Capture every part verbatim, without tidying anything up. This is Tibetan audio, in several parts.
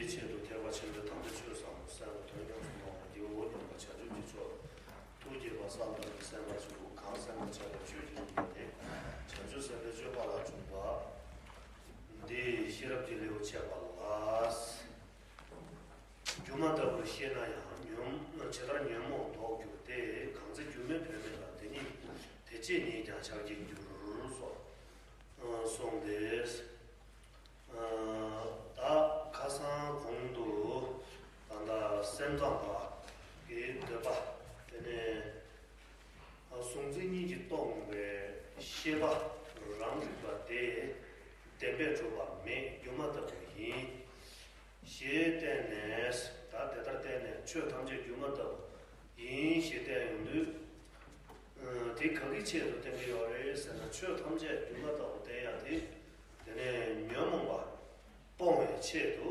ཆེད་དུ་ཐེག་པ་ཆེན་པོའི་དམ་པའི་ཆོས་ཟབ་མོ་གསན་པ་དོན་ཡོངས་སུ་རྫོགས་པ་རྒྱལ་བ་འོད་སྙོམས་པ་བྱང་ཆུབ་ཀྱི་ཕྱོགས་ཐུགས་བསྐྱེད་པ་བསམ་དོན་གྱི་སེམས་དཔའ་ཆེན་པོ་གང་གསན་པར་བྱ་བའི་ཆོས་ཀྱི་སྙིང་པོ་དེ་བྱང་ཆུབ་སེམས་དཔའི་སྤྱོད་པ་ལ་འཇུག་པ། འདི་ཤེས་རབ་ཀྱི་ལེའུ་བཅད་པ་ལ། སྒྱུ་མ་ལྟ་བུར་ཤེས་ན་ཡང་ཉོན་ཇི་ལྟར་ཉོན་མོངས་ལྡོག་འགྱུར་ཏེ། གང་ཚེ་སྒྱུ་མའི་བུད་མེད་ལ། དེ་ཉིད་དེ་ཕྱིར་ཉིད་ཀྱང་ཆགས་བརྒྱད་འགྱུར་སོ། གསུངས་ཏེ། ད་ཁ་སང་གོང་དུ་ད་ལྟ་སེམས་ཙམ་པ་གི་འདོད་པ། དེ་ནས་གཟུང་འཛིན་གཉིས་ཀྱིས་སྟོང་པའི་ཤེས་པ་རང་རིག་པ་དེ་བདེན་པས་གྲུབ་པ་མེད། སྒྱུ་མ་ལྟ་བུ་ཡིན། ཞེས་བསྟན་ནས། ད་དེ་ལྟར་བསྟན་ནས་ཆོས་ཐམས་ཅད་སྒྱུ་མ་ལྟ་བུ་ཡིན་ཞེས་བསྟན་ཡོང་དུས། ཨ། དེ་ག་གི་ཆེད་དུ་བསྟན་གྱི་ཡོད་རེད་ཟེར་ན། ཆོས་ཐམས་ཅད་སྒྱུ་མ་ལྟ་བུ་བསྟན་ཡ་དེ། དེ་ནས་ཉོན་མོངས་པ་སྤོང་བའི་ཆེད་དུ།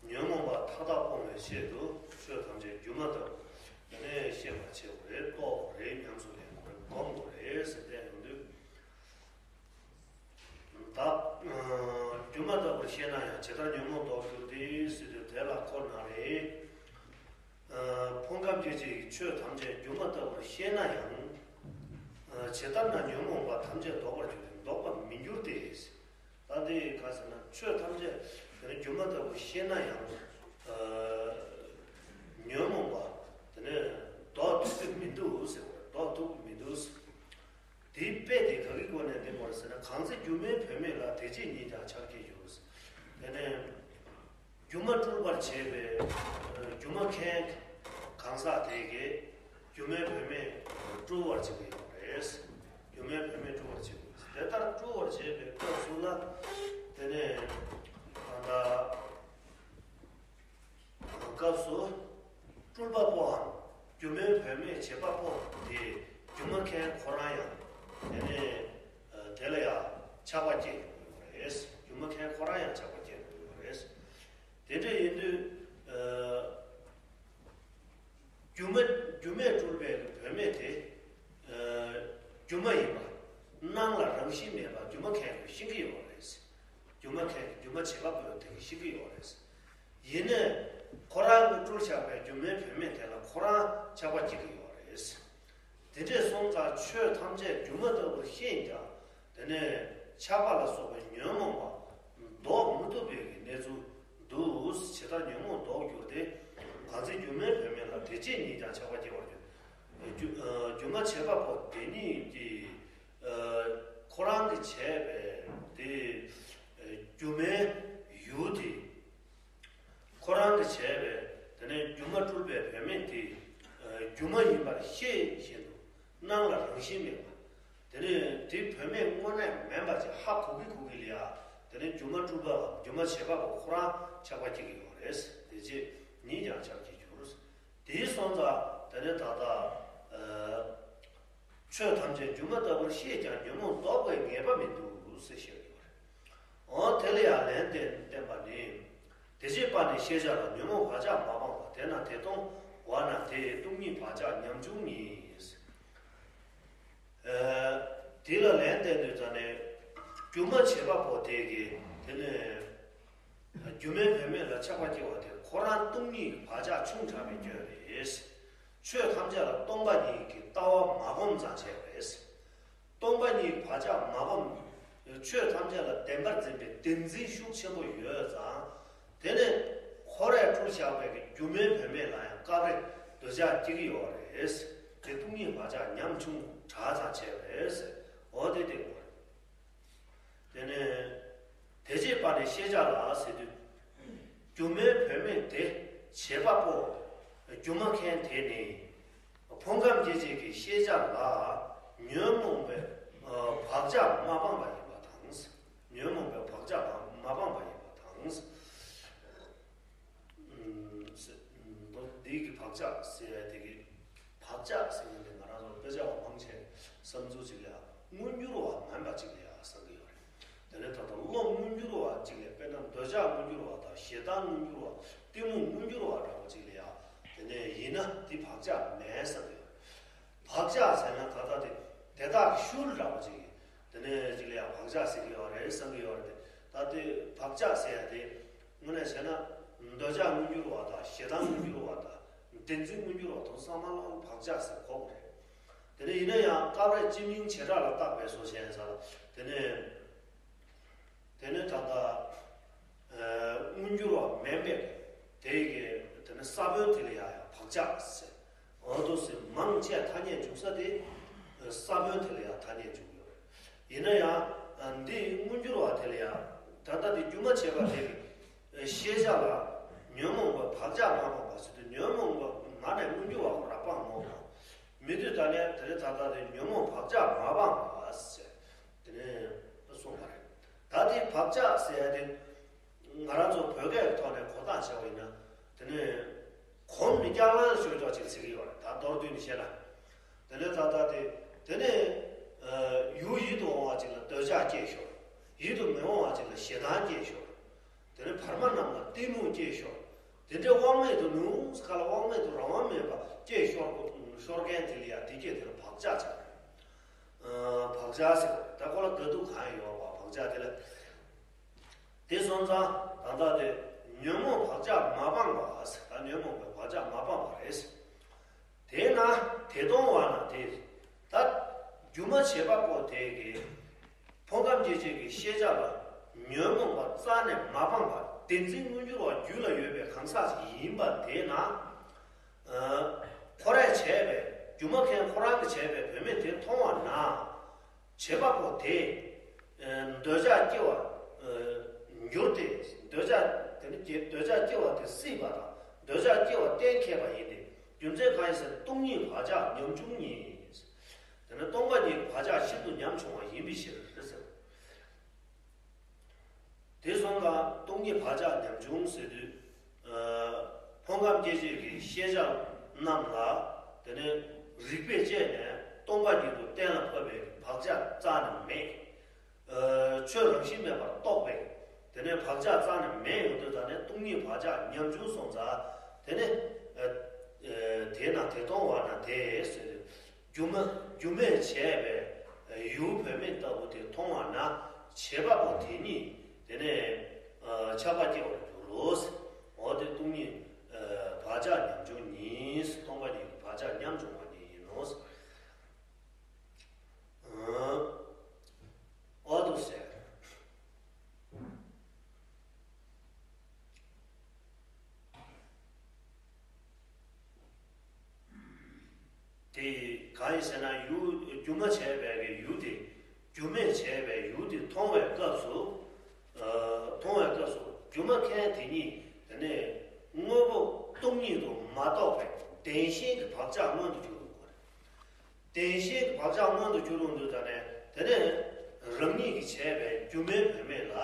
ཉོན་མོངས་པ་མཐའ་དག་སྤོང་བའི་ཆེད་དུ་ཆོས་ཐམས་ཅད་སྒྱུ་མ་ལྟ་བུ་དེ་ནས་ཤེས་པར་བྱེད་དགོས་རེད། རྟོགས་དགོས་རེད། ཉམས་སུ་ལེན་དགོས་རེད། སྒོམ་དགོས་རེད་ཟེར་བསྟན་ཡོང་དུས། ད། ཨ། སྒྱུ་མ་ལྟ་བུར་ཤེས་ན་ཡང་ཇི་ལྟར་ཉོན་མོངས་ལྡོག་འགྱུར་ཏེ་ཟེར་དུས། དེ་ལ་ཁོ་ན་རེ། ཨ། ཕུང་ཁམས་སྐྱེ་མཆེད་ཀྱི་ཆོས་ཐམས་ཅད་སྒྱུ་མ་ལྟ་བུར་ཤེས་ན་ཡང་། ཨ། ཇི་ལྟར་ན་ཉོན་མོངས་པ་ཐམས་ཅད་ལྡོག་པར་འགྱུར་ཏེ་ལྡོག་པར་མི་འགྱུར་ཏེ། ད་འདི་ག་ཟེར་ན། ཆོས་ཐམས་ཅད་དེ་ནི་སྒྱུ་མ་ལྟ་བུར་ཤེས་ན་ཡང་། ཨ། ཉོན་མོངས་པ་དེ་ནི་ལྡོག་ཐུབ་ཀྱི་མི་འདུག་ཟེར་བ་རེད། ལྡོག་ཐུབ་ཀྱི་མི་འདུག་ཟེར། དེའི་དཔེ་དེ་ག་གི་སྒོ་ནས་བསྟན་པ་རེད་ཟེར་ན། གང་ཚེ་སྒྱུ་མའི་བུད་མེད་ལ། དེ་ཕྱིར་ཉིད་ཀྱང་ཆགས་བརྒྱད་འགྱུར། དེ་ནས་སྒྱུ་མ་སྤྲུལ་པར་བྱེད་པའི་སྒྱུ་མ་མཁན་གང་ཟག་དེ་གིས་སྒྱུ་མའི་བུད་མེད་སྤྲུལ་པར་བྱེད་ཀྱི་ཡོད་རེད། སྒྱུ་མའི་བུད་མེད་སྤྲུལ་པར་བྱེད་ཀྱི་ཡོད་རེད། དེ་ལྟར་སྤྲུལ་པར་བྱེད་པའི་སྐབས་སུ་ལ། དེ་ནས་ད་ལྟ། སྐབས་སུ་སྤྲུལ་པ་པོའམ་སྒྱུ་མའི་བུད་མེད་བྱེད་པ་པོ་དེ་སྒྱུ་མ་མཁན་ཁོ་རང་ཡང་དེ་ནས་དེ་ལ་ཡང་ཆགས་པ་སྐྱེ་ཡོང་གི་ཡོད་རེད། སྒྱུ་མ་མཁན་ཁོ་རང་ཡང་ཆགས་པ་སྐྱེ་ཡོང་གི་ཡོད་རེད། དེ་འདྲ་ཡིན་དུས། སྒྱུ་མ་སྒྱུ་མས་སྤྲུལ་པའི་བུད་མེད་དེ་སྒྱུ་མ་ཡིན་པ། སྣང་ལ་རང་བཞིན་མེད་པ་སྒྱུ་མ་མཁན་གྱིས་ཤེས་ཀྱི་ཡོད་རེད། སྒྱུ་མ་མཁན་གྱིས་སྒྱུ་མ་བྱེད་པ་པོ་དེ་གིས་ཤེས་ཀྱི་ཡོད་རེད། ཡིན་ནའི་ཁོ་རང་གིས་སྤྲུལ་བཞག་པའི་སྒྱུ་མའི་བུད་མེད་དེ་ལ་ཁོ་རང་ཆགས་པ་སྐྱེ་གི་ཡོད་རེད། དེ་འདྲས་སོང་ཙང་ཆོས་ཐམས་ཅད་སྒྱུ་མ་ལྟ་བུར་ཤེས་ཀྱང་དེ་ནས་ཆགས་པ་ལ་སོགས་པའི་ཉོན་མོངས་པ་ལྡོག་མི་ཐུབ་པའི་གནས་ཚུལ་འདུག། ཇི་ལྟར་ཉོན་མོངས་ལྡོག་འགྱུར་ཏེ། གང་ཚེ་སྒྱུ་མའི་བུད་མེད་ལ། དེ་ཕྱིར་ཉིད་ཀྱང་ཆགས་པ་སྐྱེ་བར་འགྱུར། སྒྱུ་སྒྱུ་མ་བྱེད་པ་པོ་དེ་ཉིད་ཀྱིས་ཁོ་རང་གིས་བྱས་པའི་དེ་སྒྱུ་མའི་ཡུལ་དེ། ཁོ་རང་གིས་བྱས་པའི་དེ་ནས་སྒྱུ་མ་སྤྲུལ་པའི་བུད་མེད་དེ་སྒྱུ་མ་ཡིན་པར་ཤེས་བཞིན་དུ་སྣང་ལ་རང་བཞིན་མེད་པ། དེ་ནས་དེ་བུད་མེད་དངོས་གནས་མིན་པ་ཅིག་ཧ་གོ་གི་གོ་གི་ལ་ཡ། དེ་ནས་སྒྱུ་མ་སྤྲུལ་པའམ་སྒྱུ་མ་བྱེད་པ་པོ་ཁོ་རང་ཆགས་པ་སྐྱེ་གི་ཡོད་རེད། དེ་ཕྱིར་ཉིད་ཀྱང་ཆགས་བརྒྱད་འགྱུར། དེའི་སོང་ཙང་དེ་ནས་ད་ལྟ། ཆོས་ཐམས་ཅད་སྒྱུ་མ་ལྟ་བུར་ཤེས་ཀྱང་ཉོན་མོངས་ལྡོག་པའི་ངེས་པ་མི་འདུག་ཟེར་བཤད་ཡོད་རེད། འོ་དེ་ལ་ཡང་ལན་བསྟན་བསྟན་པ་ནི། དེ་བྱེད་པ་ནི་ཤེས་བྱ་ལ། ཉོན་མོངས་བག་ཆགས་མ་སྤངས་པ། དེས་ན་དེ་སྟོང་བ་ན་དེ། སྟོང་ཉིད་བག་ཆགས་ཉམ་ཆུང་ཉིད། ཨ། དེ་ལ་ལན་བསྟན་དུས་ཙ་ནས་སྒྱུ་མ་བྱེད་པ་པོ་དེ་གིས་དེ་ནས་སྒྱུ་མའི་བུད་མེད་ལ་ཆགས་པ་སྐྱེ་བ་དེ་ཁོ་རང་སྟོང་ཉིད་བག་ཆགས་ཆུང་དྲགས་པའི་སྐྱོན་རེད། ཆོས་ཐམས་ཅད་ལ་སྟོང་པ་ཉིད་ཀྱི་ལྟ་བ་མ་སྒོམ་ཙང་བྱས་པ་རེད། སྟོང་པ་ཉིད་བག་ཆགས་མ་སྒོམ། ཆོས་ཐམས་ཅད་ལ་བདེན་པར་འཛིན་པའི་བདེན་འཛིན་ཤུགས་ཆེན་པོ་ཡོད་ཙང་། དེ་ནས་ཁོ་རས་སྤྲུལ་བཞག་པའི་གི་སྒྱུ་མའི་བུད་མེད་ལ་ཡང་སྐབས་རེ་འདོད་ཆགས་སྐྱེ་གི་ཡོད་རེད། དེ་སྟོང་ཉིད་བག་ཆགས་ཉམ་ཆུང་དྲགས་ཙང་བྱས་པ་རེད། འོ་དེ་དེ་ཡོད་རེད། དེ་ནས་དེ་བྱེད་པ་ནི་ཤེས་བྱ་ལ་ཟེར་དུས། སྒྱུ་མའི་བུད་མེད་དེ་བྱེད་པ་པོ། སྒྱུ་མ་མཁན་དེ་ནི། ཕུང་ཁམས་སྐྱེ་མཆེད་ཀྱི་ཤེས་བྱ་ལ་ཉོན་མོངས་པའི་བག་ཆགས་མ་སྤངས་པ་ཡིན་པ་དང་། ཉོན་མོངས་པའི་བག་ཆགས་མ་སྤངས་པ་ཡིན་པ་དང་། ཨུམ། འདི་གི་བག་ཆགས་ཟེར་ཡ་དེ་གི་བག་ཆགས་ཟེར་ཡ་དེ་ང་རང་ཚོ་དཔེ་ཆ་བ་མང་ཆེ་བསམ་ཚུལ་ཅིག་ལ་ཡ་མངོན་འགྱུར་བ་མིན་པ་ཅིག་ལ་ཡ་བསམ་གི་ཡོད་རེད། དེ་ནས་ད་ལྟ་བློ་མངོན་འགྱུར་བ་གཅིག་ལས། དཔེར་ན་འདོད་ཆགས་མངོན་འགྱུར་བ་དང་ཞེ་སྡང་མངོན་འགྱུར་བ། གཏི་མུག་མངོན་འགྱུར་བ་འདྲ་བོ་གཅིག་ལ་ཡ། དེ་ནས་ཡིན་ན་འདི་བག་ཆགས་མེད་བསམ་གི་ཡོད་རེད། བག་ཆགས་ཟེར་ན་ད་ལྟ་དེ་དེ་དག་གི་ཤུལ་འདྲ་བོ་གཅིག་གི་དེ་ནས་གཅིག་ལ་ཡ་བག་ཆགས་ཟེར་གི་ཡོད་རེད་བསམ་གི་ཡོད་རེད། ད་དེ་བག་ཆགས་ཟེར་ཡ་དེ་དངོས་གནས་བྱས་ན་ འདོད་ཆགས་མངོན་གྱུར་བ་དང་ཞེ་སྡང་མངོན་གྱུར་བ་དང་བདེན་འཛིན་མངོན་གྱུར་བ་དང་ཚང་མ་ལ་བག་ཆགས་ཟེར་གོ་དགོས་རེད། དེ་ནས་ཡིན་ན་ཡང་སྐབས་རེ་སྤྱི་མིང་བྱེ་བྲག་ལ་བཏགས་པའི་བཟོ་བྱས་ས་ལ་དེ་ནས། དེ་ནས་ད་ལྟ་མངོན་གྱུར་བ་མིན་པས་དེ་ཡི་གེ་དེ་ནི་ས་བོན་དེ་ལ་ཡང་ཡང་བག་ཆགས་ཟེར། འོ་དུ་སེ་མང་ཆེ་ཐ་སྙད་འཇུག་ས་དེ་ས་བོན་དེ་ལ་ཡང་ཐ་སྙད་འཇུག་ཡོད་རེད། ཡིན་ན་ཡང་འདི་མངོན་གྱུར་བ་དེ་ལ་ཡང་ད་ལྟ་དེ་སྒྱུ་མ་བྱས་པ་དེ་གི་ཤེས་བྱ་ལ་ཉོན་མོངས་པ་བག་ཆགས་མ་སྤངས་པ་ཟེར་དུས་ཉོན་མོངས་པ་མ་ནས་མངོན་གྱུར་བ་ར་སྤངས་མོ་མ་མི་དུས་ད་ནས་དེ་ནི་ད་ལྟ་དེ་ཉོན་མོངས་བག་ཆགས་མ་སྤངས་པ་ཟེར། དེ་ནས་གསུངས་པ་རེད། ད་དེ་བག་ཆགས་ཟེར་ཡ་དེ་ང་རང་ཚོ་བོད་སྐད་ཀྱི་ཐོག་ནས་གོ་བརྡ་བྱས་པ་ཡིན་ན་དེ་ནས་གོམས་ནས་སྐྱག་ལང་ཤོར་ཀྱོག་ཅིག་ཟེར་གྱི་ཡོད་རེད། ད་མདོར་བསྡུས་ནས་བཤད་ན། དེ་ནས་ད་ལྟ་དེ་དེ་ནས་ཡུལ་ཡིད་དུ་འོང་བ་ཅིག་ལ་འདོད་ཆགས་སྐྱེས་ཤོར། ཡིད་དུ་མི་འོང་བ་ཅིག་ལ་ཞེ་སྡང་སྐྱེས་ཤོར། དེ་ནས་བར་མ་རྣམས་ལ་གཏི་མུག་སྐྱེས་ཤོར། དེ་འདྲའི་དབང་མེད་དུ་ནུས་ཁ་ལ་དབང་མེད་དུ་རང་དབང་མེད་པ་སྐྱེས་ཤོར་ཤོར་མཁན་དེ་ལ་ཡང་དེ་སྐད་དེ་ལ་བག་ཆགས་ཆགས་རེད། བག་ཆགས་ཟེར་བ་ད་ཁོ་ལ་དགའ་སྡུག་གང་ཡོད་པ་བག་ཆགས་དེ་ལ། དེ་སོང་ཙང་ད་ལྟ་དེ་ཉོན་མོངས་བག་ཆགས་མ་སྤངས་པ་ཟེར། ད་ཉོན་མོངས་པའི་བག་ཆགས་མ་སྤངས་པ་རེད། དེས་ན་དེ་མཐོང་བ་ན་དེ། ད་སྒྱུ་མ་བྱེད་པ་པོ་དེ་གིས་ཕུང་ཁམས་སྐྱེ་མཆེད་ཀྱི་ཤེས་བྱ་ལ་ཉོན་མོངས་པ་རྩ་ནས་མ་སྤངས་པར་བདེན་འཛིན་མངོན་གྱུར་བ་རྒྱུད་ལ་ཡོད་པའི་གང་ཟག་ཅིག་ཡིན་པ་དེས་ན། ཁོ་རས་བྱས་པའི་སྒྱུ་མ་མཁན་ཁོ་རང་གིས་བྱས་པའི་བུད་མེད་དེ་མཐོང་བ་ན། བྱེད་པ་པོ་དེ། འདོད་ཆགས་སྐྱེ་བ། འགྱུར་ཏེ། འདོད་ཆགས་དེ་ནི་འདོད་ཆགས་སྐྱེ་བ་དེ་སྲིད་པ་དང་འདོད་ཆགས་སྐྱེ་བ་གཏན་འཁེལ་བ་ཡིན་ཏེ། རྒྱུ་མཚན་གང་ཡིན་ཟེར་ན་སྟོང་ཉིད་བག་ཆགས་ཉམ་ཆུང་ཉིད། དེ་ནི་སྟོང་པ་ཉིད་ཀྱི་བག་ཆགས་ཤིན་ཏུ་ཉམ་ཆུང་བ་ཡིན་པའི་ཕྱིར་ཟེར། དེ་སོང་ཙང་སྟོང་ཉིད་བག་ཆགས་ཉམ་ཆུང་ཟེར་དུས། ཕུང་ཁམས་སྐྱེ་མཆེད་ཀྱི་ཤེས་བྱ་རྣམས་ལ་དེ་ནས་རིགས་པས་དཔྱད་ནས་སྟོང་པ་ཉིད་དུ་གཏན་ལ་ཕབ་པའི་བག་ཆགས་རྩ་ནས་མེད། ཆོས་རང་བཞིན་མེད་པར་རྟོགས་པའི་དེ་ནས་བག་ཆགས་རྩ་ནས་མེད་ཡོང་དུས་ད་ནས་སྟོང་ཉིད་བག་ཆགས་ཉམ་ཆུང་སོང་ཙང་དེ་ནས་དེས་ན་དེ་མཐོང་བ་ན་དེ་ཟེར་དུས། སྒྱུ་མ་སྒྱུ་མས་བྱས་པའི་ཡུལ་བུད་མེད་ལྟ་བུ་དེ་མཐོང་བ་ན་བྱེད་པ་པོ་དེ་ཉིད་དེ་ནས་ཆགས་པ་སྐྱེ་བར་འགྱུར་རོ། འོ་དེ་སྟོང་ཉིད་བག་ཆགས་ཉམ་ཆུང་ཉིད། སྟོང་པ་ཉིད་ཀྱི་བག་ཆགས་ཉམ་ཆུང་བ་ཉིད་ཡིན་ནོ། འོ་དུ་ཟེར། དེ་གང་ཡིན་ཟེར་ན་ཡུལ་སྒྱུ་མ་བྱས་པའི་གི་ཡུལ་དེ་སྒྱུ་མས་བྱས་པའི་ཡུལ་དེ་མཐོང་བའི་སྐབས་སུ། མཐོང་བའི་སྐབས་སུ་སྒྱུ་མ་མཁན་དེ་ཉིད་དེ་ནས་དངོས་པོ་སྟོང་ཉིད་དུ་མ་རྟོགས་པའི་བདེན་ཞེན་གྱི་བག་ཆགས་མངོན་དུ་གྱུར་ཡོང་གི་རེད། བདེན་ཞེན་གྱི་བག་ཆགས་མངོན་དུ་གྱུར་ཡོང་དུས་ད་ནས་དེ་ནས་རང་ཉིད་ཀྱིས་བྱས་པའི་སྒྱུ་མའི་བུད་མེད་ལ་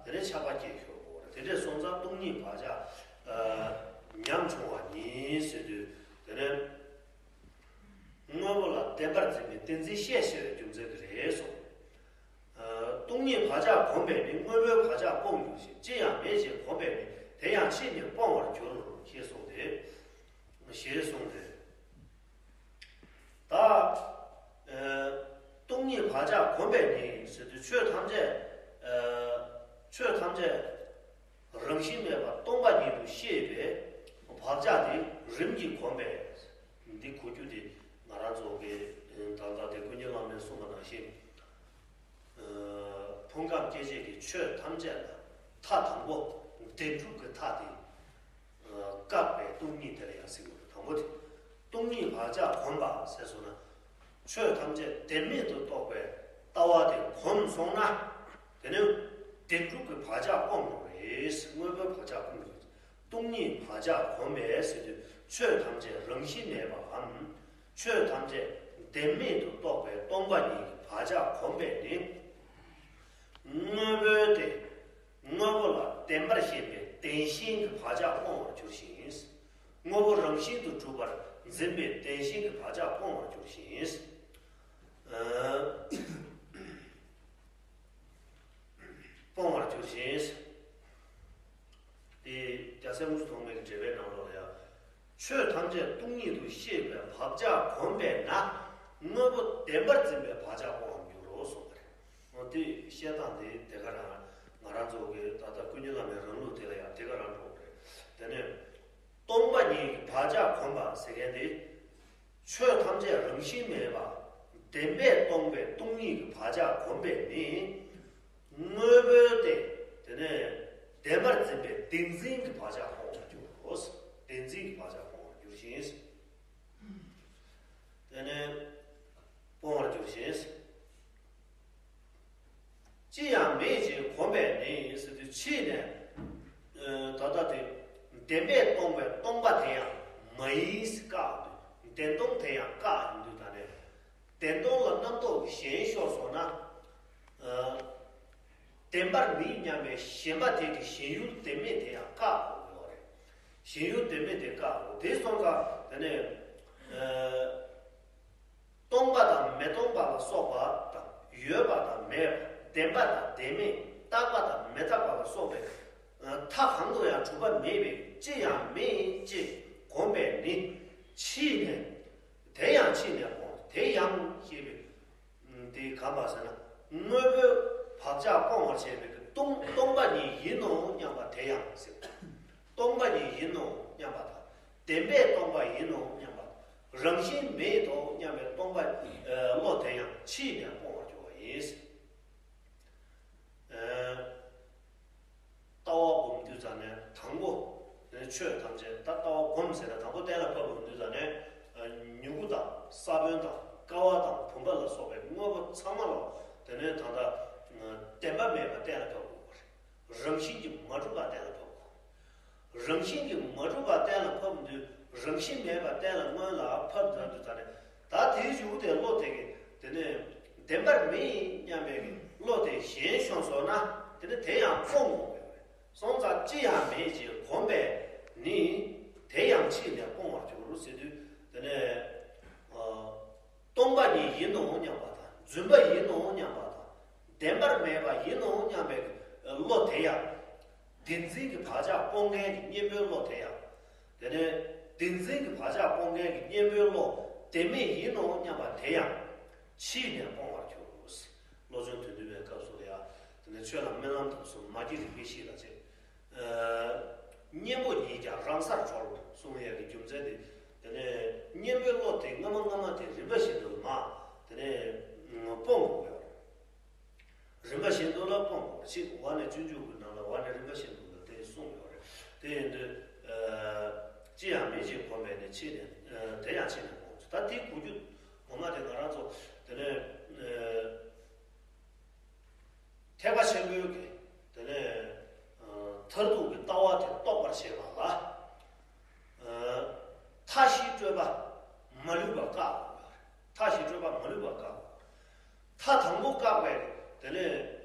དེ་ནས་ཆགས་པ་སྐྱེ་ཤོར་གོ་རེད། དེ་འདྲས་སོང་ཙང་སྟོང་ཉིད་བག་ཆགས་ཉམ་ཆུང་བ་ཉིད་ཟེར་དུས་དེ་ནས་དངོས་པོ་ལ་བདེན་པར་འཛིན་པའི་བདེན་འཛིན་ཤས་ཆེ་བའི་རྒྱུ་མཚན་གྱིས་རེད་གསུངས། སྟོང་ཉིད་བག་ཆགས་གོམས་པས་ནི་དངོས་པོའི་བག་ཆགས་སྤོང་འགྱུར་ཞིང་ཅི་ཡང་མེད་ཅེས་གོམས་པས་ནི་དེ་ཡང་ཕྱིས་ནས་སྤོང་བར་འགྱུར་ཞེས་གསུངས་ཏེ། ཞེས་གསུངས་ཏེ། ད། སྟོང་ཉིད་བག་ཆགས་གོམས་པས་ནི་ཟེར་དུས་ཆོས་ཐམས་ཅད། ཆོས་ཐམས་ཅད་རང་བཞིན་མེད་པར་སྟོང་པ་ཉིད་དུ་ཤེས་པའི་བག་ཆགས་དེ་རིམ་གྱིས་གོམས་པས། འདི་གོ་རྒྱུ་དེ་ང་རང་ཚོ་གི་ད་ལྟ་དེ་ཀུན་མཁྱེན་བླ་མས་གསུངས་པ་ནང་བཞིན། ཕུང་ཁམས་སྐྱེ་མཆེད་ཀྱི་ཆོས་ཐམས་ཅད་ལ་མཐའ་དང་པོ་བདེན་གྲུབ་ཀྱི་མཐའ་དེ་བཀག་པའི་སྟོང་ཉིད་དེ་ལ་ཡང་ཟེར་བ་དང་པོ་དེ། སྟོང་ཉིད་བག་ཆགས་གོམས་པ་ཟེར་སོང་ན། ཆོས་ཐམས་ཅད་བདེན་མེད་དུ་རྟོགས་པའི་ལྟ་བ་དེ་གོམས་སོང་ན། དེ་ནི་བདེན་གྲུབ་ཀྱི་བག་ཆགས་སྤོང་དགོས་རེད། དངོས་པོའི་བག་ཆགས་སྤོང་དགོས། སྟོང་ཉིད་བག་ཆགས་གོམས་པས་ཟེར་དུས་ཆོས་ཐམས་ཅད་རང་བཞིན་མེད་པའམ། ཆོས་ཐམས་ཅད་བདེན་མེད་དུ་རྟོགས་པའི་སྟོང་པ་ཉིད་ཀྱི་བག་ཆགས་གོམས་པས་ནི། དངོས་པོའི་སྟེ། དངོས་པོ་ལ་བདེན་པར་ཤེས་པའི་བདེན་ཞེན་གྱི་བག་ཆགས་སྤོང་བར་འགྱུར་ཞིང་། དངོས་པོ་རང་བཞིན་དུ་གྲུབ་པར་འཛིན་པའི་བདེན་ཞེན་གྱི་བག་ཆགས་སྤོང་བར་འགྱུར་ཞིང་། སྤོང་བར་འགྱུར་ཞིང་། དེ་རྒྱལ་སྲས་དངོས་གྲུབ་ཐོགས་མེད་ཀྱི་འགྲེལ་པའི་ནང་ལོགས་ལ་ཡང་། ཆོས་ཐམས་ཅད་སྟོང་ཉིད་དུ་ཤེས་པའི་བག་ཆགས་གོམས་པས་ན་དངོས་པོ་བདེན་པར་འཛིན་པའི་བག་ཆགས་སྤོང་བར་འགྱུར་རོ་གསུངས་པ་རེད། འོ་དེ་བཤད་སྟངས་དེ་དེ་ག་རང་ང་རང་ཚོ་གི་ད་ལྟ་ཀུན་མཁྱེན་བླ་མའི་རང་ལུགས་དེ་ལ་ཡང་དེ་ག་རང་འགྲོ་གི་རེད། ཟེར་མཁན་དེ། ཆོས་ཐམས་ཅད་རང་བཞིན་མེད་པ་བདེན་པས་སྟོང་པའི་སྟོང་ཉིད་ཀྱི་བག་ཆགས་གོམས་པས་ནི། དངོས་པོའི་སྟེ། དེ་ནས་བདེན་པར་འཛིན་པའི་བདེན་འཛིན་གྱི་བག་ཆགས་སྤོང་བར་འགྱུར་རོ། བདེན་འཛིན་གྱི་བག་ཆགས་སྤོང་བར་འགྱུར་ཞིང་། དེ་ནས་སྤོང་བར་འགྱུར་ཞིང་། ཅི་ཡང་མེད་ཅེས་གོམས་པས་ནི་ཟེར་དུས་ཕྱིས་ནས། ཨ། ད་ལྟ་དེ་བདེན་པས་སྟོང་པའི་སྟོང་པ་དེ་ཡང་མ་ཡིན་ཟེར་བཀག་འདུག་བདེན་སྟོང་དེ་ཡང་བཀག་ཡོང་དུས་ད་ནས། བདེན་སྟོང་ལ་རྣམ་རྟོག་གི་ཞེན་ཤོར་སོང་ན། ཨ། བདེན་པར་མེད་སྙམ་པའི་ཞེན་པ་དེ་གི་ཞེན་ཡུལ་བདེན་མེད་དེ་ཡང་བཀག་དགོས་ཀྱི་ཡོད་རེད། ཞེན་ཡུལ་བདེན་མེད་དེ་བཀག་དགོས། དེ་སོང་ཙང་དེ་ནས། ཨ། སྟོང་པ་དང་མི་སྟོང་པ་ལ་སོགས་པ་དང་། ཡོད་པ་དང་མེད་པ། བདེན་པ་དང་བདེན་མེད། རྟག་པ་དང་མི་རྟག་པ་ལ་སོགས་པའི་མཐའ་གང་དུ་ཡང་གྲུབ་པ་མེད་པས་ཅི་ཡང་མེད་ཅེས་གོམས་པས་ནི། ཕྱིས་ནས། དེ་ཡང་ཕྱིས་ནས་སྤོང་། དེ་ཡང་ཞེས་པའི་དེ་ག་པར་ཟེར་ན། དངོས་པོའི་བག་ཆགས་སྤོང་བར་བྱེད་པའི་སྟོང་སྟོང་པ་ཉིད་ཡིན་ནོ་སྙམ་པ་དེ་ཡང་ཟེར། སྟོང་པ་ཉིད་ཡིན་ནོ་སྙམ་པ་དང་། བདེན་པས་སྟོང་པ་ཡིན་ནོ་སྙམ་པ། རང་བཞིན་མེད་དོ་སྙམ་པའི་སྟོང་པ། ཨ། བློ་དེ་ཡང་ཕྱིས་ནས་སྤོང་བར་འགྱུར་བ་ཡིན། ཨ། ལྟ་བ་སྒོམ་དུས་ཙམ་ནས་དང་པོ། ཆོས་ཐམས་ཅད་ད་ལྟ་བ་སྒོམ་ཟེར་ན་དང་པོ་གཏན་ལ་ཕབ་ཡོང་དུས་ཙམ་ནས། ཨ། མྱུ་གུ་དང་ས་བོན་དང་ཀ་བ་དང་བུམ་པ་ལ་སོགས་པའི་དངོས་པོ་ཚང་མ་ལ་དེ་ནས་ད་ལྟ་བདེན་པ་མེད་པ་གཏན་ལ་ཕབ་དགོས་པ་རེད། རང་བཞིན་གྱིས་མ་གྲུབ་པ་གཏན་ལ་ཕབ་དགོས། རང་བཞིན་གྱིས་མ་གྲུབ་པ་གཏན་ལ་ཕབ་དུས། རང་བཞིན་མེད་པ་གཏན་ལ་སྔོན་ལ་ཕབ་ཚར་དུས་ཙམ་ནས། ད་དེའི་མཇུག་དེ་བློ་དེ་གིས་དེ་ནས་བདེན་པར་མེད་སྙམ་པའི་བློ་དེ་ཞན་ཤོར་སོང་ན། དེ་ནས་དེ་ཡང་སྤོང་དགོས་པས། སོང་ཙང་ཅི་ཡང་མེད་ཅེས་གོམས་པས་ནི། དེ་ཡང་ཕྱིས་ནས་སྤོང་བར་འགྱུར་ཟེར་དུས། དེ་ནས། ཨ། སྟོང་པ་ཉིད་ཡིན་ནོ་སྙམ་པ་དང་། རྫུན་པ་ཡིན་ནོ་སྙམ་པ་དང་། བདེན་པར་མེད་པ་ཡིན་ནོ་སྙམ་པའི་བློ་དེ་ཡང་། བདེན་འཛིན་གྱི་བག་ཆགས་སྤོང་མཁན་གྱི་གཉེན་པོའི་བློ་དེ་ཡང་། དེ་ནས་བདེན་འཛིན་གྱི་བག་ཆགས་སྤོང་མཁན་གྱི་གཉེན་པོའི་བློ་བདེན་མེད་ཡིན་ནོ་སྙམ་པ་དེ་ཡང་། ཕྱིས་ནས་སྤོང་བར་འགྱུར། བློ་སྦྱོང་དོན་བསྡུས་པའི་སྐབས་སུ་ལ་ཡང་། དེ་ནས་ཆོས་ལ་རྨི་ལམ་དང་གསུམ། མ་སྐྱེས་རིག་པའི་གཤིས་ལ་བྱེད། ཨ། གཉེན་པོ་ཉིད་ཀྱང་རང་སར་གྲོལ་གསུང་ཡས་ཀྱི་རྒྱུ་མཚན་དེ། དེ་ནས་གཉེན་པོའི་བློ་དེ་སྔ་མ་སྔ་མ་དེ་རིམ་པ་བཞིན་དུ་མ། དེ་ནས་སྤོང་དགོས། རིམ་པ་བཞིན་དུ་ལ་སྤོང་དགོས། ཅིག་ཝ་ནས་སྤྱོད་འཇུག་གི་ནང་ལ་ཝ་ནས་རིམ་པ་བཞིན་དུ་ལ་དེ་གསུངས་ཡོད་རེད། དེ་ཡིན་དུས། ཨ། ཅི་ཡང་མེད་ཅེས་གོམས་པས་ནི་ཕྱིས་ནས། ཨ། དེ་ཡང་ཕྱིས་ནས་སྤོང་། ད་དེ་གོ་རྒྱུ་ངོ་མ་དེ་ང་རང་ཚོ་དེ་ནས། ཨ། ཐེག་པ་ཆེན་པོའི་གི་དེ་ནས། ཨ། མཐར་ཐུག་གི་ལྟ་བ་དེ་རྟོགས་པར་བྱེད་པ་ལ། ཨ། མཐའ་བཞི་སྤྲོས་པ་མ་ལུས་པ་བཀག་དགོས། མཐའ་བཞི་སྤྲོས་པ་མ་ལུས་པ་བཀག་དགོས། མཐའ་དང་པོ་བཀག་པའི་དེ་ནས་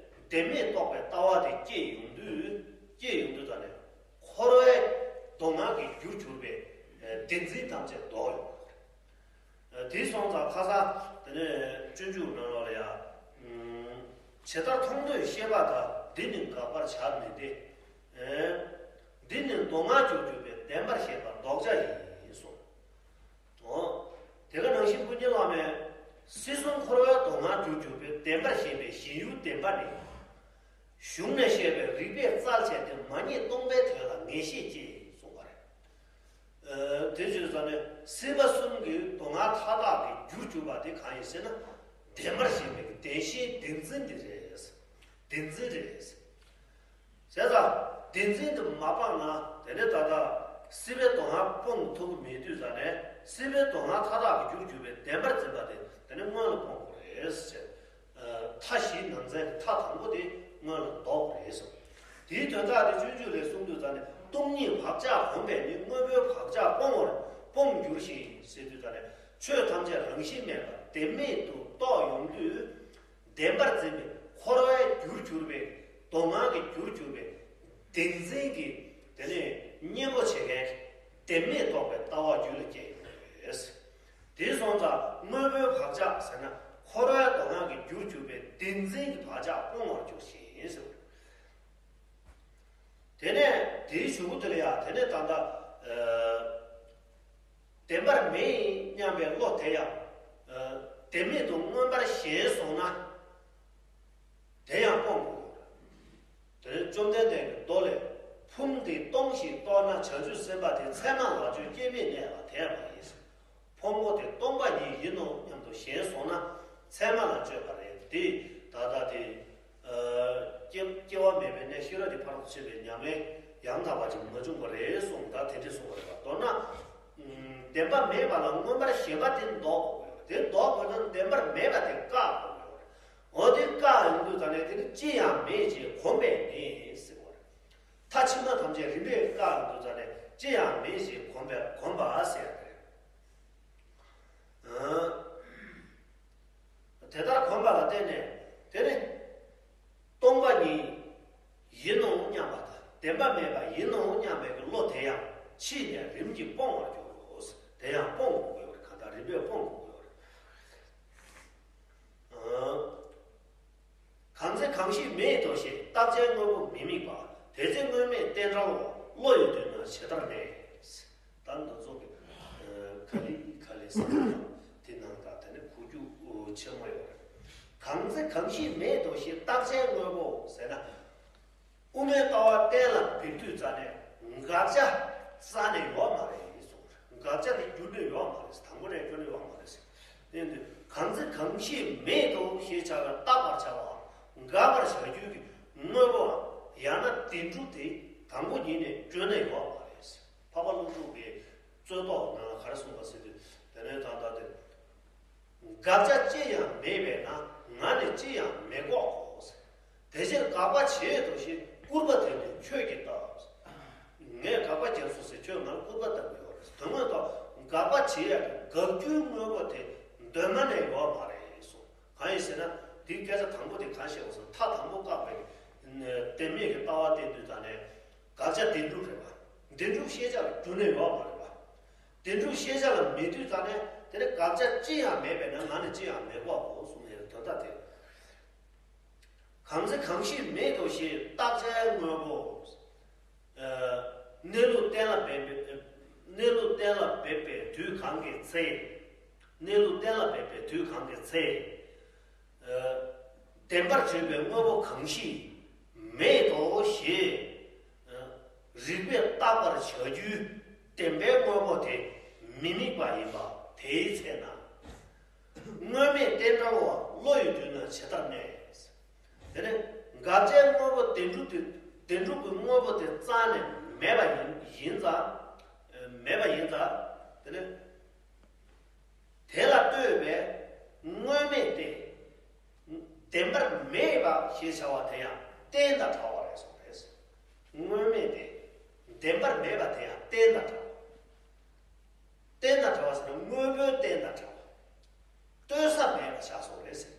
བདེན་མེད་རྟོགས་པའི་ལྟ་བ་དེ་སྐྱེས་ཡོང་དུས། སྐྱེས་ཡོང་དུས་ད་ནས་འཁོར་བའི་སྡུག་བསྔལ་གྱི་རྒྱུར་གྱུར་པའི། ཨ། བདེན་འཛིན་ཐམས་ཅད་ལྡོག་ཡོང་། དེ་སོང་ཙང་ཁ་སང་དེ་ནས་སྤྱོད་འཇུག་ནང་ལོགས་ལ་ཡང་། ཇི་ལྟར་མཐོང་ཐོས་ཤེས་པ་དག་འདི་ནི་དགག་པར་བྱར་མི་བདེ། འདི་ནི་སྡུག་བསྔལ་རྒྱུར་གྱུར་པའི་བདེན་པར་ཤེས་པ་ལྡོག་བྱ་ཡིན་གསུངས། འོ། དེ་ག་ནང་བཞིན་ཀུན་མཁྱེན་བླ་མས། སྲིད་གསུམ་འཁོར་བའི་སྡུག་བསྔལ་རྒྱུར་གྱུར་པའི་བདེན་པར་ཤེས་པའི་ཞེན་ཡུལ་བདེན་པ་ནི། གཞུང་ནས་བཤད་པའི་རིགས་པས་རྩལ་བྱས་ཏེ་མ་རྙེད་སྟོང་པའི་དོན་ལ་ངེས་ཤེས་སྐྱེ་གསུངས་པ་རེད། ཨ། དེ་བྱས་ཙང་ནས་སྲིད་པ་གསུམ་གྱི་སྡུག་བསྔལ་མཐའ་དག་གི་རྒྱུར་གྱུར་པ་དེ་གང་ཡིན་ཟེར་ན། བདེན་པར་ཤེས་པའི་བདེན་ཞེན་བདེན་འཛིན་དེ་རེད། བདེན་འཛིན་རེད། བྱས་ཙང་བདེན་འཛིན་དེ་མ་སྤངས་ན། དེ་ནས་ད་ལྟ་སྲིད་པའི་སྡུག་བསྔལ་སྤོང་ཐུབ་ཀྱི་མེད་དུས་ཙང་ནས། སྲིད་པའི་སྡུག་བསྔལ་མཐའ་དག་གི་རྒྱུར་གྱུར་པའི་བདེན་པར་འཛིན་པ་དེ་དེ་ནས་སྔོན་ལ་སྤོང་དགོས་རེད་ཟེར། མཐའ་བཞིའི་ནང་ཚན་གྱི་མཐའ་དང་པོ་དེ་སྔོན་ལ་ལྡོག་དགོས་རེད་ཟེར། དེའི་དོན་དག་དེ་སྤྱོད་འཇུག་ལས་གསུང་དུས་ཙང་ནས། སྟོང་ཉིད་བག་ཆགས་གོམས་པས་ནི། དངོས་པོའི་བག་ཆགས་སྤོང་བར་སྤོང་འགྱུར་ཞིང་ཟེར་དུས་ཙང་ནས། ཆོས་ཐམས་ཅད་རང་བཞིན་མེད་པ་བདེན་མེད་དུ་རྟོགས་ཡོང་དུས། བདེན་པར་འཛིན་པའི་འཁོར་བའི་རྒྱུར་གྱུར་པའི། སྡུག་བསྔལ་གྱི་རྒྱུར་གྱུར་པའི་བདེན་འཛིན་གྱི་དེ་ནས་གཉེན་པོ་བྱེད་མཁན་གྱི་བདེན་མེད་རྟོགས་པའི་ལྟ་བ་རྒྱུད་ལ་སྐྱེ་ཡོང་གི་རེད། དེ་སོང་ཙང་དངོས་པོའི་བག་ཆགས་ཟེར་ན། འཁོར་བའི་སྡུག་བསྔལ་གྱི་རྒྱུར་གྱུར་པའི་བདེན་འཛིན་གྱི་བག་ཆགས་སྤོང་བར་འགྱུར་ཞིང་ཟེར། དེ་ནས་དེའི་གཞུག་གུ་དེ་ལ་ཡང་། དེ་ནས་ད་ལྟ། ཨ། བདེན་པར་མེད་སྙམ་པའི་བློ་དེ་ཡང་། ཨ། བདེན་མེད་དུ་མངོན་པར་ཞེན་སོང་ན། དེ་ཡང་སྤོང་དགོས། དེ་ནས་བཅོམ་ལྡན་འདས་ཀྱི་མདོ་ལས། ཕུང་ དེ་སྟོང་ཞིང་རྟོགས་ན་བྱང་ཆུབ་སེམས་དཔའ་དེ་ཚད་མ་ལ་སྤྱོད་སྐྱེ་མེད་གནས་ལ་དད་པ་ཡིན། ཕུང་པོ་དེ་སྟོང་པ་ཉིད་ཡིན་ནོ་སྙམ་དུ་ཞེན་སོང་ན་ཚད་མ་ལ་སྤྱོད་པ་རེད་དེ། ད་ལྟ་དེ་སྐྱེ་སྐྱེ་བ་མེད་པའི་གནས་ཤེས་རབ་ཀྱི་ཕ་རོལ་ཏུ་ཕྱིན་པའི་ཉམས་ལེན་ཡང་དག་པ་ཅིག་མ་བྱུང་བ་རེད་གསུངས། ད་དེ་འདྲས་གསུངས་པ་རེད་པ། མདོར་ན། བདེན་པ་མེད་པ་ལ་མངོན་པར་ཞེན་པ་དེ་ལྡོག་དགོས་པ་རེད། དེ་ལྡོག་དགོས་ན་བདེན་པར་མེད་པ་དེ་བཀག་དགོས་པ་རེད། འོ་དེ་བཀག་ཡོང་དུས་ཙ་ནས་དེ་ནི་ཅི་ཡང་མེད་ཅེས་གོམས་པས་ནི་ཟེར་བ་རེད། མཐའ་ཕྱི་མ་ཐམས་ཅད་རིམ་པས་བཀག་ཡོང་དུས་ཙ་ནས་ཅི་ཡང་མེད་ཅེས་གོམས་པས་གོམས་པ་ཟེར་བ་རེད། དེ་ལྟར་གོམས་པ་ལ་བརྟེན་ནས་དེ་ནི་སྟོང་པ་ཉིད་ཡིན་ནོ་སྙམ་པ་དང་བདེན་པ་མེད་པ་ཡིན་ནོ་སྙམ་པའི་བློ་དེ་ཡང་ཕྱིས་ནས་རིམ་གྱིས་སྤོང་བར་འགྱུར་རོ། དེ་ཡང་སྤོང་དགོས་པར་གང་ལྟར་རིམ་པས་སྤོང་དགོས་པར། གང་ཚེ་གང་ཞིག་མེད་དོ་ཞེས་རྟག་ཆད་དངོས་པོ་མི་དམིགས་པ། དེ་ཚེ་དངོས་མེད་རྟེན་འབྲེལ་བ། བློ་ཡི་མདུན་ན་ཇི་ལྟར་གནས། ད་འདི་ཚོ་གི་ཁ་ལི་ཁ་ལི་ཟེར་བ་དེ་ནང་དག་དེ་ནི་གོ་རྒྱུ་ཆེན་མོ་ཡོད་རེད། གང་ཚེ་གང་ཞིག་མེད་དོ་ཞེས་རྟག་ཆད་དངོས་པོ་ཟེར་ན། དབུ་མའི་ལྟ་བ་གཏན་ལ་འབེབས་དུས་ཙ་ནས་དགག་བྱ་རྩ་ནས་ཡོད་མ་རེད་གསུངས། དགག་བྱ་དེ་རྒྱུན་ནས་ཡོད་མ་རེད། དང་པོ་ནས་རྒྱུན་ནས་ཡོད་མ་རེད། དེ་འདི་གང་ཚེ་གང་ཞིག་མེད་དོ་ཞེས་བྱ་བའི་བརྟག་པར་བྱ་བའམ་དགག་པར་བྱ་རྒྱུ་གི་དངོས་པོའམ་ཡང་ན་བདེན་གྲུབ་དེ་དང་པོ་ཉིད་ནས་རྒྱུན་ནས་ཡོད་མ་རེད། འཕགས་པ་ཀླུ་སྒྲུབ་ཀྱི་རྩོད་ཐོ་ནང་ལ་ག་རེ་གསུངས་པ་ཟེར་དུས་དེ་ནས་ད་ལྟ་དེ། དགག་བྱ་ཅི་ཡང་མེད་པས་ན་ང་ནི་ཅི་ཡང་མི་འགོག་གོ། དེ་ཕྱིར་དགག་པ་བྱེད་དོ་ཞེས་སྐུར་པ་དེ་ནི་ཁྱོད་ཀྱིས་བཏབ། ངས་དགག་པ་བརྒྱབ་སོང་ཟེར་ཁྱོད་ང་ལ་སྐུར་པ་བཏབ་ཀྱི་ཡོད་རེད། དོན་དངོས་ཐོག་དགག་པ་བྱེད་ཡག་གི་དགག་རྒྱུའི་དངོས་པོ་དེ་གདོད་མ་ནས་ཡོད་མ་རེད་གསུངས། གང་ཡིན་ཟེར་ན་དེའི་སྐད་ཆ་དང་པོ་དེ་གང་བཤད་པ་སོང་མཐའ་དང་པོ་བཀག་པའི་བདེན་མེད་ཀྱི་ལྟ་བ་བསྟན་དུས་ཙ་ནས་དགག་བྱ་བདེན་གྲུབ་རེད་པ། བདེན་གྲུབ་ཤེས་བྱ་ལ་རྒྱུན་ནས་ཡོད་མ་རེད་པ། བདེན་གྲུབ་ཤེས་བྱ་ལ་མེད་དུས་ཙ་ནས་དེ་ནི་དགག་བྱ་ཅི་ཡང་མེད་པས་ན་ང་ནི་ཅི་ཡང་མི་འགོག་གོ་གསུངས་ནས་དོན་དག་དེ། གང་ཚེ་གང་ཞིག་མེད་དོ་ཞེས་རྟག་ཆད་དངོས་པོ། གནས་ལུགས་གཏན་ལ་འབེབས་པའི་གནས་ལུགས་གཏན་ལ་འབེབས་པའི་དུས་གང་གི་ཚེ། གནས་ལུགས་གཏན་ལ་འབེབས་པའི་དུས་གང་གི་ཚེ། བདེན་པར་བརྗོད་པའི་དངོས་པོ་གང་ཞིག་མེད་དོ་ཞེས་རིགས་པས་བརྟག་པར་བྱ་རྒྱུའི་བདེན་པའི་དངོས་པོ་དེ་མི་དམིགས་པ་ཡིན་པ་དེའི་ཚེ་ན། དངོས་མེད་རྟེན་འབྲེལ་བ་བློ་ཡི་མདུན་ན་ཇི་ལྟར་གནས། དེ་ནས་དགག་བྱའི་དངོས་པོ་བདེན་གྲུབ་དེ་བདེན་གྲུབ་ཀྱི་དངོས་པོ་དེ་རྩ་ནས་མེད་པ་ཡིན་ཡིན་ཙང་། མེད་པ་ཡིན་ཙང་། དེ་ནས་དེ་ལ་ལྟོས་པའི་དངོས་མེད་དེ། བདེན་པར་མེད་པ་ཞེས་བྱ་བ་དེ་ཡང་རྟེན་དང་བྲལ་བ་རེད་གསུངས་པས། དངོས་མེད་དེ། བདེན་པར་མེད་པ་དེ་ཡང་རྟེན་དང་བྲལ་བ། རྟེན་དང་བྲལ་བ་ཟེར་ན་དངོས་པོའི་རྟེན་དང་བྲལ་བ། ལྟོས་ས་མེད་པ་ཆགས་སོང་རེད་ཟེར།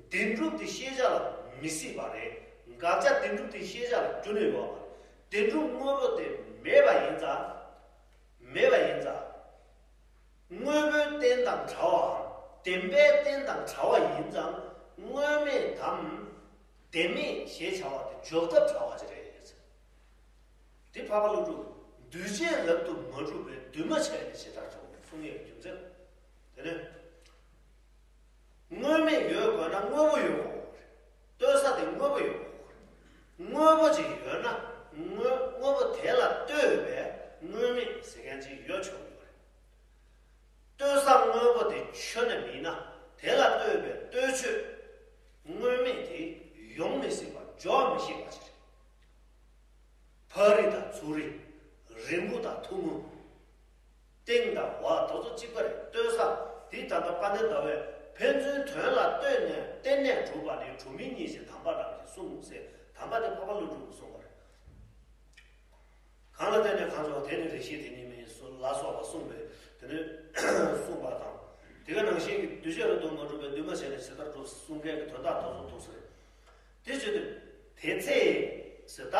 བདེན་གྲུབ་དེ་ཤེས་བྱ་ལ་མི་སྲིད་པ་རེད། དགག་བྱ་བདེན་གྲུབ་དེ་ཤེས་བྱ་ལ་རྒྱུན་ནས་ཡོད་པ་རེད། བདེན་གྲུབ་དངོས་པོ་དེ་མེད་པ་ཡིན་ཙང་། མེད་པ་ཡིན་ཙང་། དངོས་པོའི་རྟེན་དང་བྲལ་བའམ་བདེན་པའི་རྟེན་དང་བྲལ་བ་ཡིན་ཙང་དངོས་མེད་དམ། བདེན་མེད་ཞེས་བྱ་བ་དེ་འཇོག་ཐབས་བྲལ་བ་ཅིག་རེད། དེ་འཕགས་པ་ཀླུ་སྒྲུབ་འདུས་བྱས་རབ་ཏུ་མ་གྲུབ་པའི་འདུས་མ་བྱས་ནས་ཇི་ལྟར་འཇོག་གསུང་ཡས་རྒྱུ་མཚན། དེ་ནས་དངོས་མེད་ཡོད་དགོས་ན་དངོས་པོ་ཡོད་དགོས་རེད། ལྟོས་ས་དེ་དངོས་པོ་ཡོད་དགོས་རེད། དངོས་པོ་ཅིག་ཡོད་ན་དངོས་དངོས་པོ་དེ་ལ་ལྟོས་པའི་དངོས་མེད་ཟེར་མཁན་ཅིག་ཡོད་ཆོག་གི་རེད། ལྟོས་ས་དངོས་པོ་དེ་ཆོས་ནི་མིན་ན་དེ་ལ་ལྟོས་པའི་ལྟོས་ཆོས་དངོས་མེད་དེ་ཡོང་མི་སྲིད་པ་འཇོག་མི་ཤེས་པ་ཞིག་རེད། ཕ་རི་དང་ཚུ་རི། རིང་པོ་དང་ཐུང་ངུ། སྟེང་དང་འོག་དེ་ཚོ་གཅིག་པ་རེད། ལྟོས་ས་དེ་ད་ལྟ་དཔལ་ལྡན་ཟླ་བས་ཕན་ཚུན་དོན་ལ་ལྟོས་ནས་རྟེན་གནས་གྲུབ་པ་ནི་གྲུབ་མིན་གཉིས་ཀྱི་དམ་པ་རྣམས་ཀྱིས་གསུངས་ཟེར། དམ་པ་དེ་འཕགས་པ་ཀླུ་སྒྲུབ་ཀྱིས་གསུངས་པ་རེད། གང་ལ་བརྟེན་ནས་གང་བྱུང་བ་དེ་ནི་རེ་ཞིག་དེ་ཉིད་མིན་ལ་སོགས་པ་གསུངས་པས་དེ་ནི་གསུངས་པ་དང་། དེ་ག་ནང་བཞིན་གྱི་འདུས་བྱས་རབ་ཏུ་མ་གྲུབ་པའི་འདུས་མ་བྱས་ནས་ཇི་ལྟར་གྲུབ་གསུང་མཁན་གྱི་དོན་དག་དེ་ཚོ་ཐུག་ས་རེད། དེ་བྱེད་དུས་དེ་ཚེ་ཟེར་ད་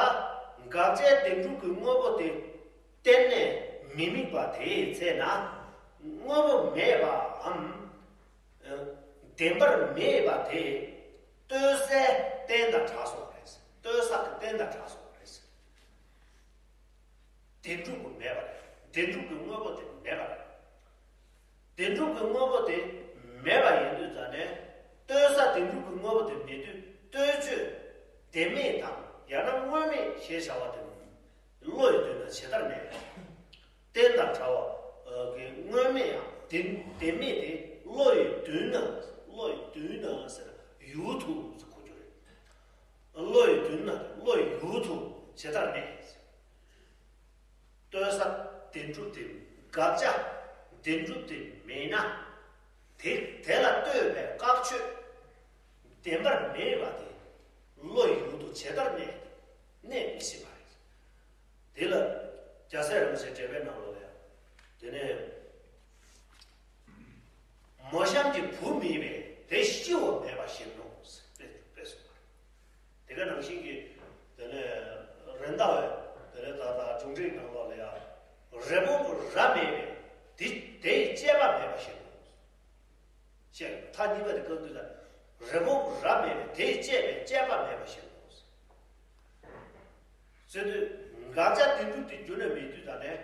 དགག་བྱའི་བདེན་གྲུབ་ཀྱི་དངོས་པོ་དེ་གཏན་ནས་མི་དམིགས་པ་དེའི་ཚེ་ན་དངོས་པོ་མེད་པའམ། བདེན་པར་མེད་པ་དེ་ལྟོས་སའི་རྟེན་དང་བྲལ་སོང་བ་རེད། ལྟོས་ས་གི་རྟེན་དང་བྲལ་སོང་བ་རེད། བདེན་གྲུབ་ཀྱི་མེད་པ་རེད། བདེན་གྲུབ་ཀྱི་དངོས་པོ་དེ་མེད་པ་རེད། བདེན་གྲུབ་ཀྱི་དངོས་པོ་དེ་མེད་པ་ཡིན་དུས་ཙ་ནས་ལྟོས་ས་བདེན་གྲུབ་ཀྱི་དངོས་པོ་དེ་མེད་དུས་ལྟོས་ཆོས་བདེན་མེད་དང་ ཡང་ན་དངོས་མེད་ཞེས་བྱ་བ་དེ་བློ་ཡི་དོན་ན་ཇི་ལྟར་གནས། རྟེན་དང་བྲལ་བ་གི་དངོས་མེད་ཡང་དེ་དེ་མེད་དེ་བློ་ཡི་དོན་ན་བློ་ཡི་དོན་ན་ཟེར་ཡུལ་དུ་ཟེར་གོ་རྒྱུ་རེད། བློ་ཡི་དོན་ན་བློ་ཡི་ཡུལ་དུ་ཇི་ལྟར་གནས། ལྟོས་ས་བདེན་གྲུབ་དེ་དགག་བྱ་བདེན་གྲུབ་དེ་མེད་ན། དེ་དེ་ལ་ལྟོས་པའི་བཀག་ཆོས་བདེན་པར་མེད་པ་དེ་བློ་ཡི་ཡུལ་དུ་ཇི་ལྟར་གནས་ཏེ་གནས་མི་སྲིད་པ་རེད། དེ་ལ་རྒྱལ་སྲས་རིན་པོ་ཆེ་འགྲེལ་པའི་ནང་ལོགས་ལ་ཡང་དེ་ནས་མོ་གཤམ་གྱི་བུ་མེད་པས་དེ་ཤི་བ་མེད་པ་བཞིན་ནོ། དཔེ་དཔེ་གསུངས་པ་རེད། དེ་ག་ནང་བཞིན་གྱི་དེ་ནས་རེད་མདའ་བས་དེ་ནས་ད་ལྟ་འབྱུང་འགྲེལ་ནང་ལོགས་ལ་ཡང་རི་བོང་གི་རྭ་མེད་པས་དེ་དེའི་གཅད་པ་མེད་པ་བཞིན་ནོ། ཞེས་མཐའ་གཉིས་པ་དེ་སྐབས་དུས་ལ་རི་བོང་གི་རྭ་མེད་པས་དེའི་གཅད་པའི་གཅད་པ་མེད་པ་བཞིན་ནོ། ཟེར་དུས་དགག་བྱ་བདེན་གྲུབ་དེ་རྒྱུ་ན་མེད་དུས་ད་ནས་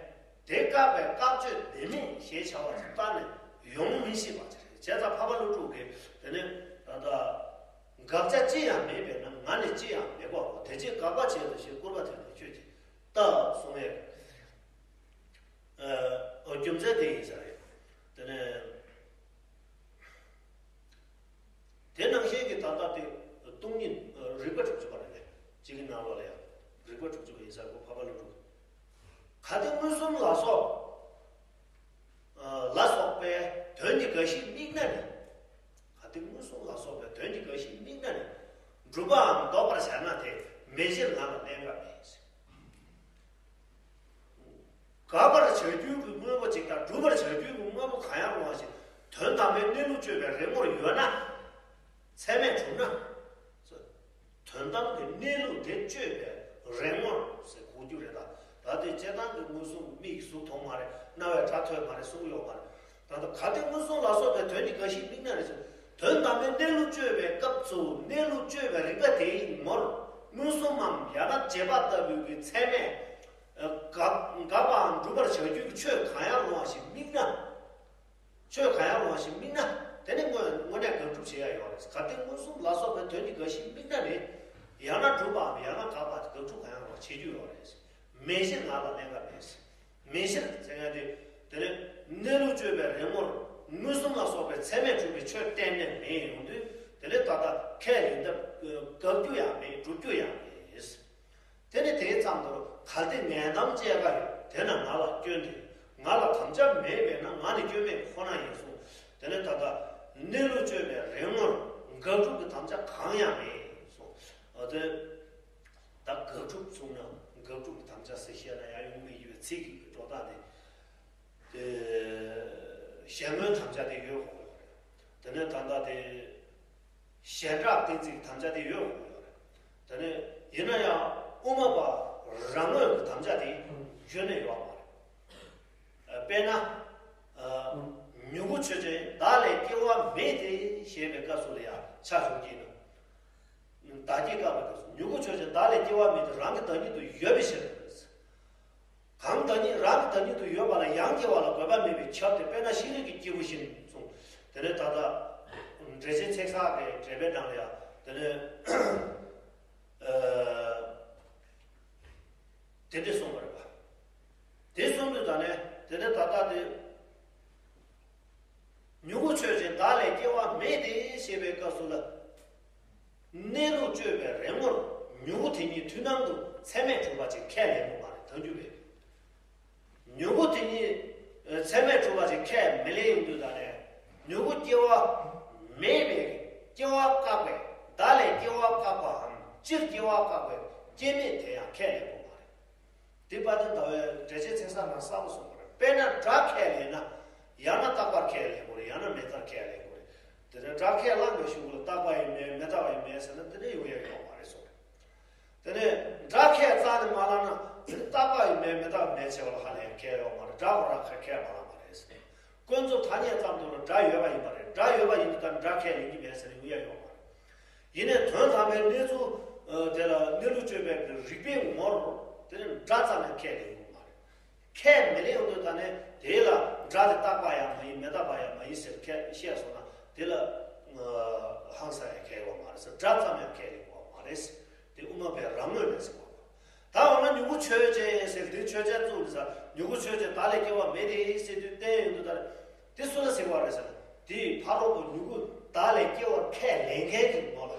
དེ་བཀག་པའི་བཀག་ཆོས་བདེན་མེད་ཞེས་བྱ་བ་དེ་གཏན་ནས་ཡོང་མི་སྲིད་པ་ཅིག་རེད། བྱས་ཙང་འཕགས་པ་ཀླུ་སྒྲུབ་ཀྱིས་དེ་ནས་ད་ལྟ་དགག་བྱ་ཅི་ཡང་མེད་པས་ན་ང་ནི་ཅི་ཡང་མེད་པའོ། དེ་ཕྱིར་དགག་པ་བྱས་ཏེ་ཞེས་སྐུར་པ་དེ་ལ་ཁྱོད་ཀྱིས་བལྟ་གསུང་ཡས། ཨ་རྒྱུ་མཚན་དེ་ཡིན་ས་རེད། དེ་ནས་དེ་ནང་བཞིན་གྱི་ད་ལྟ་དེ་སྟོང་ཉིད་རིགས་པ་དྲུག་ཅུ་པ་རེད། གཅིག་གི་ནང་ལོགས་ལ་ཡང་རིགས་པ་དྲུག་ཅུ་པ་ཡིན་ས་གོ་འཕགས་པ་ཀླུ་སྒྲུབ། གལ་ཏེ་མངོན་སུམ་ལ་སོགས་ལ་སོགས་པའི་དོན་གྱི་དགག་གཞི་དམིགས་ན་ནི། གལ་ཏེ་མངོན་སུམ་ལ་སོགས་པའི་དོན་གྱི་དགག་གཞི་དམིགས་ན་ནི། སྒྲུབ་པའམ་ལྡོག་པར་བྱ་ན་དེ་མེད་ཕྱིར་ང་ལ་གནས་འགག་མེད། དགག་པར་བྱ་རྒྱུའི་དངོས་པོ་གཅིག་དང་སྒྲུབ་པར་བྱ་རྒྱུའི་དངོས་པོ་གང་ཡང་རུང་བ་ཞིག་དོན་དམ་པའི་གནས་ལུགས་དཔྱོད་པའི་རེ་ངོར་ཡོད་ན། ཚད་མས་གྲུབ་ན། དོན་དམ་གྱི་གནས་ལུགས་དེ་དཔྱོད་པའི་རེ་ངོར་ཟེར་གོ་རྒྱུ་རེད་ད། ད་དེ་སྤྱིར་བཏང་གི་མངོན་སུམ་མིག་གིས་གཟུགས་མཐོང་མ་རེད། རྣ་བས་སྒྲ་ཐོས་མ་རེད་གསུངས་ཡོད་མ་རེད། ད་ལྟ་གལ་ཏེ་མངོན་སུམ་ལ་སོགས་པའི་དོན་གྱི་དགག་གཞི་དམིགས་ན་རེད་ཟེར། དོན་དམ་པའི་གནས་ལུགས་དཔྱོད་པའི་སྐབས་སུ་གནས་ལུགས་དཔྱོད་པའི་རིགས་པ་དེའི་ངོར་མངོན་སུམ་མམ་ཡང་ན་རྗེས་དཔག་ལྟ་བུའི་གི་ཚད་མས་དགག་དགག་པའམ་སྒྲུབ་པར་བྱ་རྒྱུའི་གི་ཆོས་གང་ཡང་རུང་བ་ཞིག་དམིགས་ན། ཆོས་གང་ཡང་རུང་བ་ཞིག་དམིགས་ན་དེ་ནི་དངོས་དངོས་གནས་དགག་སྒྲུབ་བྱེད་ཡ་ཡོད་རེད། གལ་ཏེ་མངོན་སུམ་ལ་སོགས་པའི་དོན་གྱི་དགག་གཞི་དམིགས་ན་ནི། ཡང་ན་སྒྲུབ་པའམ་ཡང་ན་དགག་པ་དགག་སྒྲུབ་གང་ཡང་རུང་བ་བྱེད་རྒྱུ་ཡོད་རེད། མེད་ཕྱིར་ང་ལ་གནས་འགག་མེད། མེད་ཕྱིར་ཟེར་ཡ་དེ། དེ་ནི་གནས་ལུགས་དཔྱོད་པའི་རེ་ངོར་མངོན་སུམ་ལ་སོགས་པའི་ཚད་མས་གྲུབ་པའི་ཆོས་གཏན་ནས་མེད་ཡོང་དུས་དེ་ནི་ད་ལྟ་ཁས་ལེན་སྟབས་དགག་རྒྱུ་ཡང་མེད། སྒྲུབ་རྒྱུ་ཡང་མེད། དེ་ནི་དེའི་ཙམ་དུ་གལ་ཏེ་ངན་གཏམ་བཅས་འགའ་ཡོད་དེ་ན་ང་ལ་སྐྱོན་ཏེ་ང་ལ་དམ་བཅའ་མེད་པས་ན་ང་ནི་སྐྱོན་མེད་ཁོ་ན་ཡིན་གསུངས། དེ་ནི་ད་ལྟ་གནས་ལུགས་དཔྱོད་པའི་རེ་ངོར་དགག་སྒྲུབ་ཀྱི་དམ་བཅའ་གང་ཡང་མེད་གསུངས། འོ་དེ་ད་དགག་སྒྲུབ་གསུངས་ན་དགག་སྒྲུབ་ཀྱི་དམ་བཅའ་ཟེར་བཤད་ན་ཡང་ཡོང་གི་ཡོད་པའི་ཚིག་གི་སྒྲོ་བཏགས་དེ། དེ་གཞན་ངོའི་དམ་བཅའ་དེ་ཡོད་དགོས་རེད། དེ་ནས་ད་ལྟ་དེ། གཞན་གྲགས་གཏན་ཚིགས་དམ་བཅའ་དེ་ཡོད་དགོས་ཡོད་རེད། དེ་ནས་ཡིན་ན་ཡང་དབུ་མ་པ་རང་ངོས་ཀྱི་དམ་བཅའ་དེ་གཞི་ནས་ཡོད་མ་རེད། དཔེར་ན། མྱུ་གུ་ཆོས་ཅན་བདག་ལས་སྐྱེ་བ་མེད་དེ་ཞེས་པའི་སྐབས་སུ་ལ་ཡང་ཆ་བཞག་གི་ན། བདག་སྐྱེ་བཀག་པའི་སྐབས་སུ་མྱུ་གུ་ཆོས་ཅན་བདག་ལས་སྐྱེ་བ་མེད་དེ་རང་གི་བདག་ཉིད་དུ་ཡོད་པའི་ཕྱིར། གང་བདག་ཉིད་རང་གི་བདག་ཉིད་དུ་ཡོད་པ་ལ་ཡང་སྐྱེ་བ་ལ་དགོས་པ་མེད་པས་ཁྱབ་སྟེ། དཔེར་ན་ཤེས་རིག་གི་སྐྱེས་བུ་བཞིན་གསུངས། དེ་ནས་ད་ལྟ་འགྲེལ་ཆེན་ཚེག་བཟང་གི་འགྲེལ་པའི་ནང་ལ་ཡང་དེ་ནས་དེ་འདྲས་གསུངས་པ་རེད་པ། དེ་གསུངས་དུས་ད་ནས་དེ་ནས་ད་ལྟ་དེ། མྱུ་གུ་ཆོས་ཅན་བདག་ལས་སྐྱེ་བ་མེད་དེ་ཞེས་པའི་སྐབས་སུ་ལ། གནས་ལུགས་དཔྱོད་པའི་རེ་ངོར་མྱུ་གུ་དེ་ཉིད་མཐུན་སྣང་དུ་ཚད་མས་གྲུབ་པ་ཅིག་ཁས་ལེན་དགོས་པ་རེད། ཐལ་འགྱུར་བས། མྱུ་གུ་དེ་ཉིད་ཚད་མས་གྲུབ་པ་ཅིག་ཁས་མི་ལེན་ཡོང་དུས་ད་ནས་མྱུ་གུ་སྐྱེ་བ་མེད་པའི་སྐྱེ་བ་བཀག་པའི་བདག་ལས་སྐྱེ་བ་བཀག་པའམ་སྤྱིར་སྐྱེ་བ་བཀག་པའི་སྐྱེ་མེད་དེ་ཡང་ཁས་ལེན་དགོས་པ་རེད། དེ་དཔལ་ལྡན་ཟླ་བའི་འགྲེལ་བྱེད་ཚེག་བཟང་ནང་གསལ་པོ་གསུངས་པ་རེད། དཔེར་ན་སྒྲ་ཁས་ལེན་ན་ཡང་ན་རྟག་པར་ཁས་ལེན་དགོས་རེད། ཡང་ན་མི་རྟག་ཁས་ལེན་དགོས་རེད། དེ་ནས་སྒྲ་ཁས་བླངས་པའི་གཞུག་ལ་རྟག་པ་ཡིན་མིན་མི་རྟག་པ་ཡིན་མིན་ཟེར་ན་དེ་འདྲ་ཡོང་ཡ་ཡོད་མ་རེད་གསུངས་རེད། དེ་ནས་སྒྲ་ཁས་རྩ་ནས་མ་བླངས་ན་དེ་ནི་རྟག་པ་ཡིན་མིན་མི་རྟག་པ་མིན་བྱས་པ་ལ་ཧ་ལས་ཁས་ཡོད་མ་རེད། སྒྲ་ཁོ་རང་ཁས་ཁས་མ་བླངས་པ་རེད་ཟེར། ཀུན་རྫོབ་ཐ་སྙད་ཙམ་དུ་ལ་སྒྲ་ཡོད་པ་ཡིན་པ་རེད། སྒྲ་ཡོད་པ་ཡིན་དུས་ད་སྒྲ་ཁས་ལེན་གྱི་མེད་ཟེར་ན་ཡོང་ཡ་ཡོད་མ་རེད། ཡིན་ནའི་དོན་དམ་པའི་གནས་ཚུལ་དེ་ལ་གནས་ལུགས་དཔྱོད་པའི་རིགས་པའི་ངོར་དེ་ནི་སྒྲ་ཙམ་ཡང་ཁས་ལེན་དགོས་མ་རེད། ཁས་མི་ལེན་ཡོང་དུས་ད་ནི་དེ་ལ་སྒྲ་དེ་རྟག་པ་ཡང་མ་ཡིན་མི་རྟག་པ་ཡང་མ་ཡིན་ཟེར་ཁས་བཤད་སོང་ན་དེ་ལ་ཧང་སང་ཡང་ཁས་ཡོད་མ་རེད་ཟེར། སྒྲ་ཙམ་ཡང་ཁས་ལེན་དགོས་མ་རེད། དེ་དབུ་མ་པའི་རང་ དངོས་མེད་ཟེར་བ། ད་འོ་ན་མྱུ་གུ་ཆོས་ཅན་ཟེར་དེ་ཆོས་ཅན་བཙུགས་ནས་ས་མྱུ་གུ་ཆོས་ཅན་བདག་ལས་སྐྱེ་བ་མེད་དེ་ཟེར་དུས་བསྟན་ཡོང་དུས་ད་དེ་སུ་ལ་ཟེར་བ་རེད་ཟེར་ན། དེ་ཕ་རོལ་པོ་མྱུ་གུ་བདག་ལས་སྐྱེ་བར་ཁས་ལེན་མཁན་གྱི་ངོ་ལ།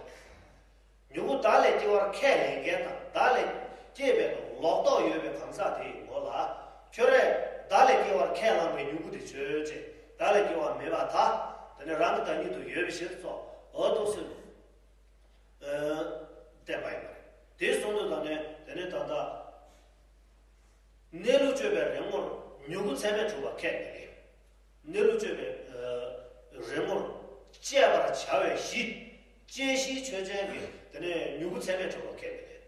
མྱུ་གུ་བདག་ལས་སྐྱེ་བར་ཁས་ལེན་མཁན་དང་བདག་ལས་སྐྱེས་པའི་ལོག་རྟོག་ཡོད་པའི་གང་ཟག་དེའི་ངོ་ལ། ཁྱོད་རས་བདག་ལས་སྐྱེ་བར་ཁས་བླངས་པའི་མྱུ་གུ་དེ་ཆོས་ཅན། བདག་ལས་སྐྱེ་བ་མེད་པར་ཐལ། དེ་ནི་རང་གི་བདག་ཉིད་དུ་ཡོད་པའི་ཕྱིར་སོགས་འོ་ཐུགས་སུ་བསྟན་པ་ཡིན་པ་རེད། དེ་གསུངས་དུས་ད་ནས་དེ་ནས་ད་ལྟ་གནས་ལུགས་དཔྱོད་པའི་རིག་ངོར་མྱུ་གུ་ཚད་མས་གྲུབ་པ་ཁས་མི་ལེན། གནས་ལུགས་དཔྱོད་པའི་ཨ་རིག་ངོར་དཔྱད་པར་བྱ་བའི་གཞི། དཔྱད་གཞིའི་ཆོས་ཅན་གྱི་དེ་ནས་མྱུ་གུ་ཚད་མས་གྲུབ་པ་ཁས་མི་ལེན།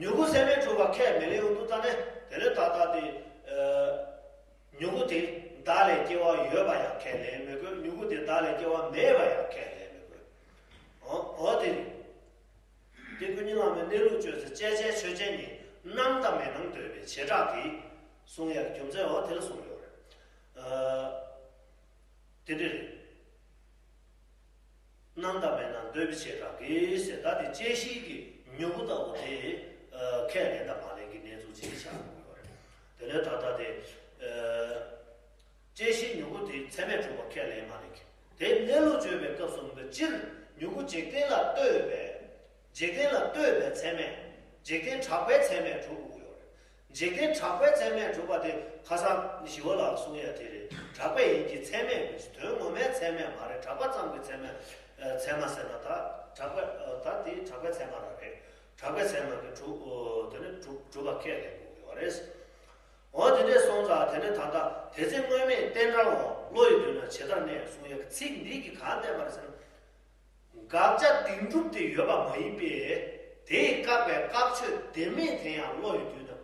མྱུ་གུ་ཚད་མས་གྲུབ་པ་ཁས་མི་ལེན་ཡོང་དུས་ད་ནས་དེ་ནས་ད་ལྟ་དེ་ཨ་མྱུ་གུ་དེ་བདག་ལས་སྐྱེ་བ་ཡོད་པ་ཡང་ཁས་ལེན་མི་དགོས། མྱུ་གུ་དེ་བདག་ལས་སྐྱེ་བ་མེད་པ་ཡང་ཁས་ལེན་མི་དགོས། འོ་འོ་དེ་རེད། དེ་ཀུན་ཉིད་བླ་མའི་གནས་ལུགས་དཔྱོད་ཚེ་དཔྱད་བྱའི་ཆོས་ཅན་ཉིད་སྣང་དང་མེད་སྣང་འདོད་པའི་བྱེ་བྲག་གིས་གསུང་ཡག་རྒྱུ་མཚན་འོ་དེ་ལ་གསུངས་ཡོད་རེད། ཨ་དེ་འདྲ་རེད། སྣང་དང་མེད་སྣང་འདོད་པའི་བྱེ་བྲག་གིས་ཟེར་ད་དེ་དཔྱད་གཞི་གི་མྱུ་གུ་ལྟ་བུ་དེ་ཨ་ཁས་ལེན་དང་མ་ལེན་གྱི་གནས་ཚུལ་ཅིག་ཆགས་ཡོད་རེད། དེ་ནས་ད་ལྟ་དེ་ཨ་དཔྱད་གཞི་མྱུ་གུ་དེ་ཚད་མས་གྲུབ་པ་ཁས་ལེན་མ་ལེན་གྱི། དེ་གནས་ལུགས་དཔྱོད་པའི་སྐབས་སུ་སྤྱིར་མྱུ་གུ་འཇིག་རྟེན་ལ་ལྟོས་པའི། འཇིག་རྟེན་ལ་ལྟོས་པའི་ཚད་མས། འཇིག་རྟེན་གྲགས་པའི་ཚད་མས་གྲུབ་དགོས་ཡོད་རེད། འཇིག་རྟེན་གྲགས་པའི་ཚད་མས་གྲུབ་པ་དེ་ཁ་སང་ཞི་བ་ལགས་གསུང་ཡ་དེ་རེད། གྲགས་པའི་ཡིན་གྱི་ཚད་མས་མིན། དོན་ངོ་མའི་ཚད་མས་མ་རེད། གྲགས་པ་ཙམ་གྱི་ཚད་མས་ཨ་ཚད་མ་ཟེར་ན་ད་གྲགས་པ་ཨ་ད་དེ་གྲགས་པའི་ཚད་མ་རང་རེད། གྲགས་པའི་ཚད་མ་གི་གྲུབ་ཨ་དེ་ནི་གྲུབ་གྲུབ་པ་ཁས་ལེན་དགོས་ཡོད་རེད། འོ་དེ་འདྲས་སོང་ཙང་དེ་ནས་ད་ལྟ་དེ་ཚེ་སྔོན་མེད་རྟེན་འབྲེལ་བ། བློ་ཡི་མདུན་ན་ཇི་ལྟར་གནས། གསུང་ཡག་གི་ཚིག་འདི་གིས་གང་བསྟན་པ་རེད་ཟེར་ན། དགག་བྱ་བདེན་གྲུབ་དེ་ཡོད་པ་མ་ཡིན་པས། དེས་བཀག་པའི་བཀག་ཆོས་བདེན་མེད་དེ་ཡང་བློ་ཡི་མདུན་ན་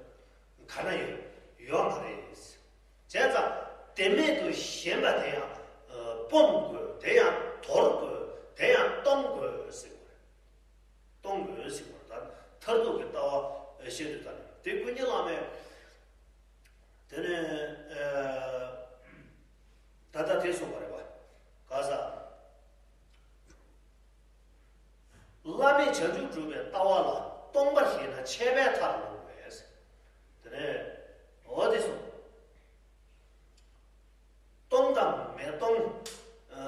ག་ན་ཡོད་ཡོད་མ་རེད། བྱས་ཙང་བདེན་མེད་དུ་ཞེན་པ་དེ་ཡང་ཨ་སྤོང་དགོས། དེ་ཡང་དོར་དགོས། དེ་ཡང་སྟོང་དགོས་ཟེར་བ་རེད། གཏོང་དགོས་ཟེར་བ་དང་མཐར་ཐུག་གི་ལྟ་བ་བཤད་དུས་ད་ནི་དེ་ཀུན་མཁྱེན་བླ་མས་དེ་ནས་ཨ་ད་ལྟ་དེ་གསུངས་པ་རེད་བ། ག་ས། བླ་མེད་བྱང་ཆུབ་སྒྲུབ་པའི་ལྟ་བ་ལ་སྟོང་པར་ཞེན་ན་ཆད་པས་མཐར་ལོག་པས། དེ་ནས་འོ་དེ་གསུངས། སྟོང་དང་མི་སྟོང་། ཨ་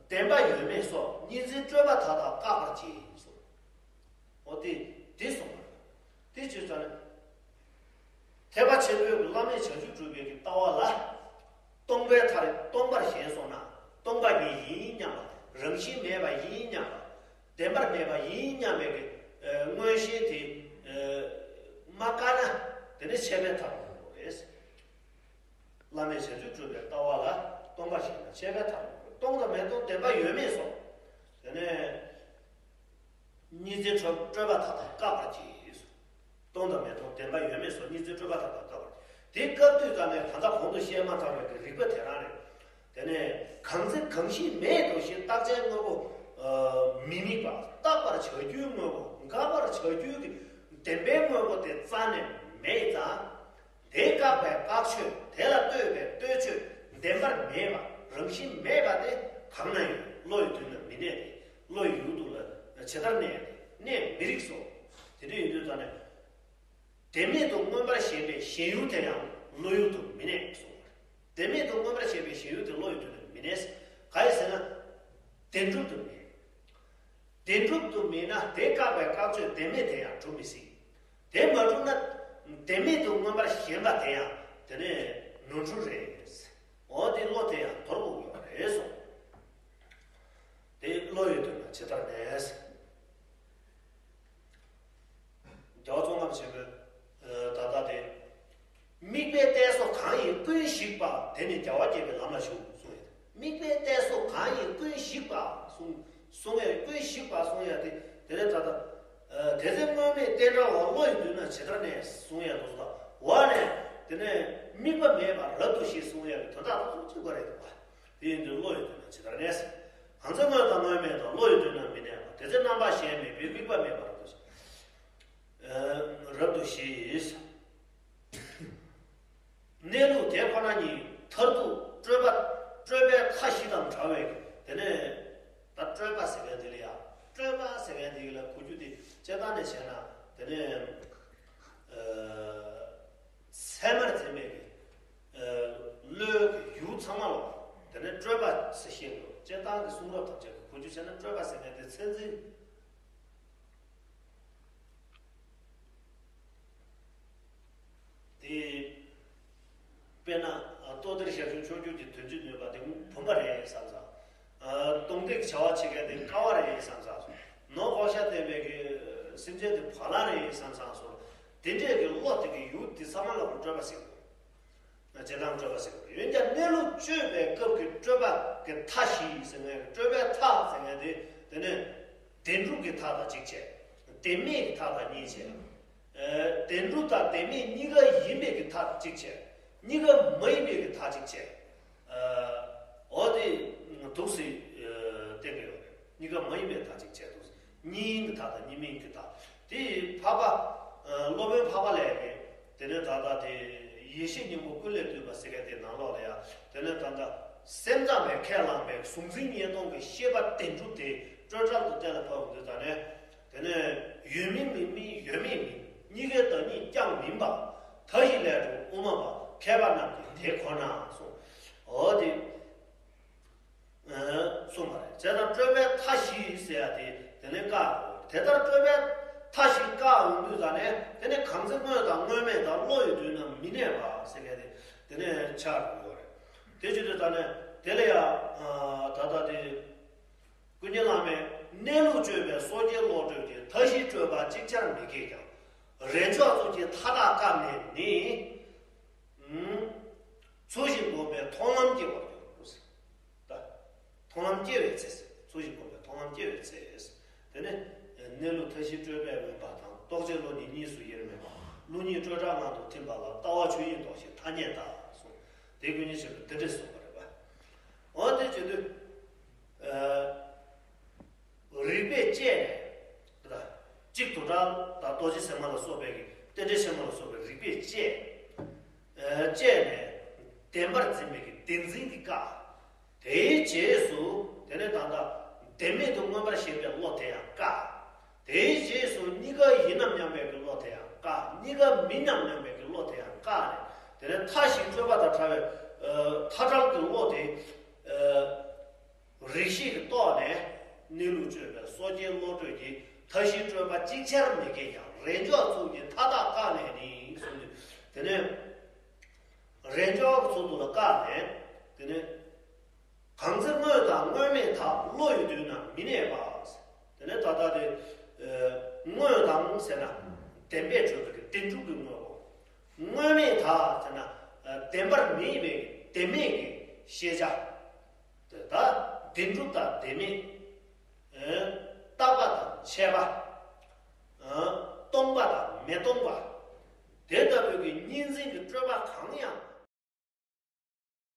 བདེན་པ་ཡོད་མེད་སོགས་གཉིས་འཛིན་སྤྲོས་པ་མཐའ་དག་བཀག་པར་བྱེད་གསུངས། འོ་དེ་དེ་གསུངས་པ་རེད། དེ་བྱས་ཙང་ནས་ཐེག་པ་ཆེན་པོའི་བླ་མེད་བྱང་ཆུབ་སྒྲུབ་པའི་གི་ལྟ་བ་ལ་སྟོང་པའི་མཐར་སྟོང་པར་ཞེན་སོང་ན་སྟོང་པ་ཉིད་ཡིན་སྙམ་པ། རང་བཞིན་མེད་པ་ཡིན་སྙམ་པ། བདེན་པར་མེད་པ་ཡིན་སྙམ་པའི་གི་ཨ་མངོན་ཞེན་དེ་ཨ་མ་བཀག་ན་དེ་ནི་ཆད་པས་མཐར་ཐུག་དགོས་རེད། བླ་མེད་བྱང་ཆུབ་སྒྲུབ་པའི་ལྟ་བ་ལ་སྟོང་པར་ཞེན་ན་ཆད་པས་མཐར་ཐུག་དགོས། སྟོང་དང་མི་སྟོང་བདེན་པ་ཡོད་མེད་སོགས། དེ་ནས་གཉིས་འཛིན་སྤྲོས་པ་མཐའ་དག་བཀག་པར་བགྱི། སྟོང་དང་མི་སྟོང་བདེན་པ་ཡོད་མེད་སོགས་གཉིས་འཛིན་སྤྲོས་པ་མཐའ་དག་བཀག་པར་བགྱི། དེ་སྐབས་དུས་ཙམ་ནས་ད་ལྟ་གོང་དུ་བཤད་མ་ཐག་པའི་གི་རིགས་པ་དེ་རང་རེད། དེ་ནས་གང་ཚེ་གང་ཞིག་མེད་དོ་ཞེས་བརྟག་དཔྱད་དངོས་པོ་ཨ་མི་དམིགས་པ། བརྟག་པར་བྱ་རྒྱུའི་དངོས་པོ་དགག་པར་བྱ་རྒྱུའི་གི་བདེན་པའི་དངོས་པོ་དེ་རྩ་ནས་མེད་ཙང་། དེ་བཀག་པའི་བཀག་ཆོས། དེ་ལ་ལྟོས་པའི་ལྟོས་ཆོས། བདེན་པར་མེད་པ། རང་བཞིན་མེད་པ་དེ་གང་ན་ཡོད། བློ་ཡི་མདུན་ན་མི་གནས་ཏེ། བློ་ཡི་ཡུལ་དུ་ལ་ཇི་ལྟར་གནས་ཏེ། གནས་མི་རིགས་སོ། དེ་འདྲ་ཡིན་དུས་ཙང་ནས། བདེན་མེད་དུ་མངོན་པར་ཞེན་པའི་ཞེན་ཡུལ་དེ་ཡང་བློ་ཡུལ་དུ་མི་གནས་གསུངས་པ་རེད། བདེན་མེད་དུ་མངོན་པར་ཞེན་པའི་ཞེན་ཡུལ་དེ་བློ་ཡི་མདུན་ན་མི་གནས། གང་ཡིན་ཟེར་ན། བདེན་གྲུབ་ཏུ་མེད། བདེན་གྲུབ་ཏུ་མེད་ན་དེ་བཀག་པའི་བཀག་ཆོས་བདེན་མེད་དེ་ཡང་གྲུབ་མི་སྲིད། དེ་མ་གྲུབ་ན་བདེན་མེད་དུ་མངོན་པར་ཞེན་པ་དེ་ཡང་དེ་ནས་ནོར་འཁྲུལ་རེད། འོ་དེ་བློ་དེ་ཡང་དོར་དགོས་ཀྱི་ཡོད་རེད་གསུངས། དེ་བློ་ཡི་དོན་ལ་ཇི་ལྟར་གནས། རྒྱལ་བ་ཙོང་ཁ་པ་ཆེན་པོས་ད་ལྟ་དེ། དམིགས་པའི་གཏད་སོ་གང་ཡིན་ཀུན་ཞིག་པ་དེ་ནི་རྒྱལ་བ་དགྱེས་པའི་ལམ་ལ་ཞུགས་གསུངས་ཡོད། དམིགས་པའི་གཏད་སོ་གང་ཡིན་ཀུན་ཞིག་པ་གསུངས་གསུངས་ཡོད། ཀུན་ཞིག་པ་གསུངས་ཡོད་དེ་དེ་ནས་ད་ལྟ། དེ་ཚེ་སྔོན་མེད་རྟེན་འབྲེལ་བ། བློ་ཡི་མདུན་ན་ཇི་ལྟར་གནས་གསུངས་ཡོད་དུ་སོ། འོ་ནས་དེ་ནས་དམིགས་པ་མེད་པར་རབ་ཏུ་ཞི་གསུངས་ཡོད་ཀྱི་དོན་དག་ཏུ་གཅིག་པ་རེད་འདུག་པ། དེ་ཡིན་དུས་བློ་ཡི་མདུན་ན་ཇི་ལྟར་གནས། གང་ཚེ་སྔོན་དང་སྔོན་མེད་དང་། བློ་ཡི་མདུན་ན་མི་གནས་པ། དེ་ཚེ་རྣམ་པ་གཞན་མེད་པའི། དམིགས་པ་མེད་པར་རབ་ཏུ་ཞི། རབ་ཏུ་ཞི། གནས་ལུགས་དེ་ཁོ་ན་ཉིད་མཐར་ཐུག་སྤྲོས་པ་སྤྲོས་པའི་མཐའ་བཞི་དང་བྲལ་བའི་དེ་ནས་ད་སྤྲོས་པ་ཟེར་མཁན་དེ་ལ་ཡང་སྤྲོས་པ་ཟེར་མཁན་དེ་ལ་གོ་རྒྱུ་དེ་སྤྱིར་བཏང་ནས་བྱས་ན་ དེ་ནས་ཚད་མར་འཛིན་པའི་གི་བློའི་གི་ཡུལ་ཚང་མ་ལ་དེ་ནས་སྤྲོས་པ་ཟེར་བཤད་འདུག་སྤྱིར་བཏང་གི་གསུང་རབ་ཐམས་ཅད་ཀྱི་གོ་རྒྱུ་བྱས་ན་སྤྲོས་པ་ཟེར་མཁན་དེ་མཚན་འཛིན། དེ། དཔེར་ན། ལྟོ་ལྡིར་ཞབས་ཞུམ་མཆོང་གྱུར་གྱི་དོན་བྱེད་ནུས་པ་དེ་བུམ་པ་རེད་བསམ་ས། སྟོང་སྟེ་བྱ་བ་བྱེད་མཁན་དེ་ཀ་བ་རེད་བསམ་ས། ནོར་ལྐོག་ཤལ་བསྟན་པའི་གི་སེམས་ཅན་དེ་བ་ལང་རེད་བསམ་ས་སོགས། དེ་འདྲས་ཀྱི་བློ་དེ་གི་ཡུལ་དེ་ཚང་མ་ལ་སྤྲོས་པ་ཟེར་གི་འདུག་བྱེད་དང་སྤྲོས་པ་ཟེར་གི་འདུག་ཡོན་ཏན་གནས་ལུགས་དཔྱོད་པའི་སྐབས་ཀྱི་སྤྲོས་པ་གི་མཐའ་བཞི་ཟེར་ནས་སྤྲོས་པའི་མཐའ་ཟེར་མཁན་དེ་དེ་ནས་བདེན་གྲུབ་ཀྱི་མཐའ་དང་གཅིག་བྱས། བདེན་མེད་ཀྱི་མཐའ་དང་གཉིས་བྱས། བདེན་གྲུབ་དང་བདེན་མེད་གཉིས་ཀ་ཡིན་པའི་གི་མཐའ་གཅིག་བྱས། གཉིས་ཀ་མ་ཡིན་པའི་གི་མཐའ་གཅིག་བྱས། འོ་དེ་འདུག་སེ་བསྟན་གྱི་ཡོད་རེད། གཉིས་ཀ་མ་ཡིན་པའི་མཐའ་གཅིག་བྱས་འདུག་གཉིས་ཡིན་གྱི་མཐའ་དང་གཉིས་མིན་གྱི་མཐའ། དེ་འཕགས་པ། སློབ་དཔོན་འཕགས་པ་ལྷས་ཀྱིས་དེ་ནས་ད་ལྟ་དེ་ཡེ་ཤེས་སྙིང་པོ་ཀུན་ལས་བཏུས་པ་ཟེར་མཁན་དེ་ནང་ལོགས་ལ་ཡང་དེ་ནས་ད་ལྟ་སེམས་ཙམ་པས་ཁས་བླངས་པའི་གཟུང་འཛིན་ཉེར་སྟོང་གི་ཤེས་པ་བདེན་གྲུབ་དེ་སྤྲོས་བྲལ་དུ་གཏན་ལ་ཕབ་ཡོང་དུས་ད་ནས། དེ་ནས་ཡོད་མིན་མིན་མིན་ཡོད་མེད་མིན་གཉིས་ཀའི་བདག་ཉིད་ཀྱང་མིན་པ། མཐའ་བཞི་ལས་གྲུབ་དབུ་མ་པ་མཁས་པ་རྣམས་ཀྱིས་དེ་ཁོ་ན་གསུངས། འོ་དེ་གསུངས་པ་རེད། བྱས་ཙང་སྤྲོས་པའི་མཐའ་བཞི་ཟེར་ཡ་དེ་དེ་ནས་བཀག་དེ་ལྟར་སྤྲོས་པའི་མཐའ་བཞི་བཀག་ཡོང་དུས་ད་ནས་དེ་ནས་གང་ཚེ་དངོས་དང་དངོས་མེད་དང་བློ་ཡི་དུས་ན་མི་གནས་པ་ཟེར་མཁན་དེ་དེ་ནས་ཆགས་འགྲོ་གི་ཡོད་རེད། དེ་བྱེད་དུས་ད་ནས་དེ་ལ་ཡང་ད་ལྟ་དེ། ཀུན་མཁྱེན་བླ་མས་གནས་ལུགས་དཔྱོད་པའི་སོ་སྐྱེའི་བློ་གྲོས་ཀྱིས་མཐའ་བཞིའི་སྤྲོས་པ་ཅིག་ཅར་མི་སྐྱེ་ཀྱང་། རེས་འཇོག་ཚུལ་གྱིས་མཐའ་དག་བཀག་ནས་ནི། ཚུལ་བཞིན་བསྒོམས་པས་མཐོང་ལམ་སྐྱེ་བར་འགྱུར། ད། མཐོང་ལམ་སྐྱེ་བའི་ཚེ། ཚུལ་བཞིན་བསྒོམས་པས་མཐོང་ལམ་སྐྱེ་བའི་ཚེ། དེ་ནས་གནས་ལུགས་མཐའ་བཞིའི་སྤྲོས་པས་མངོན་པ་དང་རྟོགས་བྱའི་བློ་གཉིས་གཉིས་སུ་དབྱེར་མེད་པ། བློ་གཉིས་སྤྲོས་བྲལ་ངང་དུ་ཐིམ་པ་ལ་ལྟ་བ་ཆོས་དབྱིངས་རྟོགས་ཤིང་ཐ་སྙད་ལྟ་གསུངས། དེ་ཀུན་མཁྱེན་ཆེན་པོས་དེ་འདྲས་གསུངས་པ་རེད་པ། འོ་དེ་བྱེད་དུས། རིགས་པས་དཔྱད་ནས། གཅིག་དུ་དྲག་དང་རྡོ་རྗེ་སེམས་མ་ལ་སོགས་པའི་རྟེན་འབྲེལ་ཆེན་མོ་ལ་སོགས་པའི་རིགས་པས་དཔྱད། དཔྱད་ནས་བདེན་པར་འཛིན་པའི་བདེན་འཛིན་གྱིས་བཀག་དེའི་རྗེས་སུ་དེ་ནས་ད་ལྟ་བདེན་མེད་དུ་མངོན་པར་ཞེན་པའི་བློ་དེ་ཡང་བཀག་དེའི་རྗེས་སུ་གཉིས་ཀ་ཡིན་ནམ་སྙམ་པའི་བློ་དེ་ཡང་བཀག་གཉིས་ཀ་མིན་ནམ་སྙམ་པའི་བློ་དེ་ཡང་བཀག་ནས་དེ་ནས་མཐའ་བཞི་སྤྲོས་པ་དང་བྲལ་བའི་མཐའ་བྲལ་གྱི་བློ་དེ། རིགས་ཤེས་ཀྱི་ཐོག་ནས་གནས་ལུགས་དཔྱོད་པའི་སོ་སྐྱེའི་བློ་གྲོས་ཀྱིས་མཐའ་བཞིའི་སྤྲོས་པ་ཅིག་ཅར་མི་སྐྱེ་ཀྱང་རེས་འཇོག་ཚུལ་གྱིས་མཐའ་དག་བཀག་ནས་ནི་གསུངས་ཏེ། དེ་ནས་རེས་འཇོག་གི་ཚུལ་དུ་ལ་བཀག་ནས་དེ་ནས་གང་ཚེ་དངོས་དང་དངོས་མེད་དག་བློ་ཡི་དུས་ན་མི་གནས་པ། དེ་ནས་ད་ལྟ་དེ་དངོས་དང་ཟེར་ན་བདེན་པའི་གྲོས་ཀྱི་བདེན་གྲུབ་ཀྱི་དངོས་པོ། དངོས་མེད་དག་ཟེར་ན་བདེན་པར་མེད་པའི་བདེན་མེད་ཀྱི་ཤེས་བྱ། དེ་ལྟར་བདེན་གྲུབ་དང་བདེན་མེད། རྟག་པ་དང་ཆད་པ། སྟོང་པ་དང་མི་སྟོང་པ། དེ་ལྟ་བུའི་གི་གཉིས་འཛིན་གྱི་སྤྲོས་པ་གང་ཡང་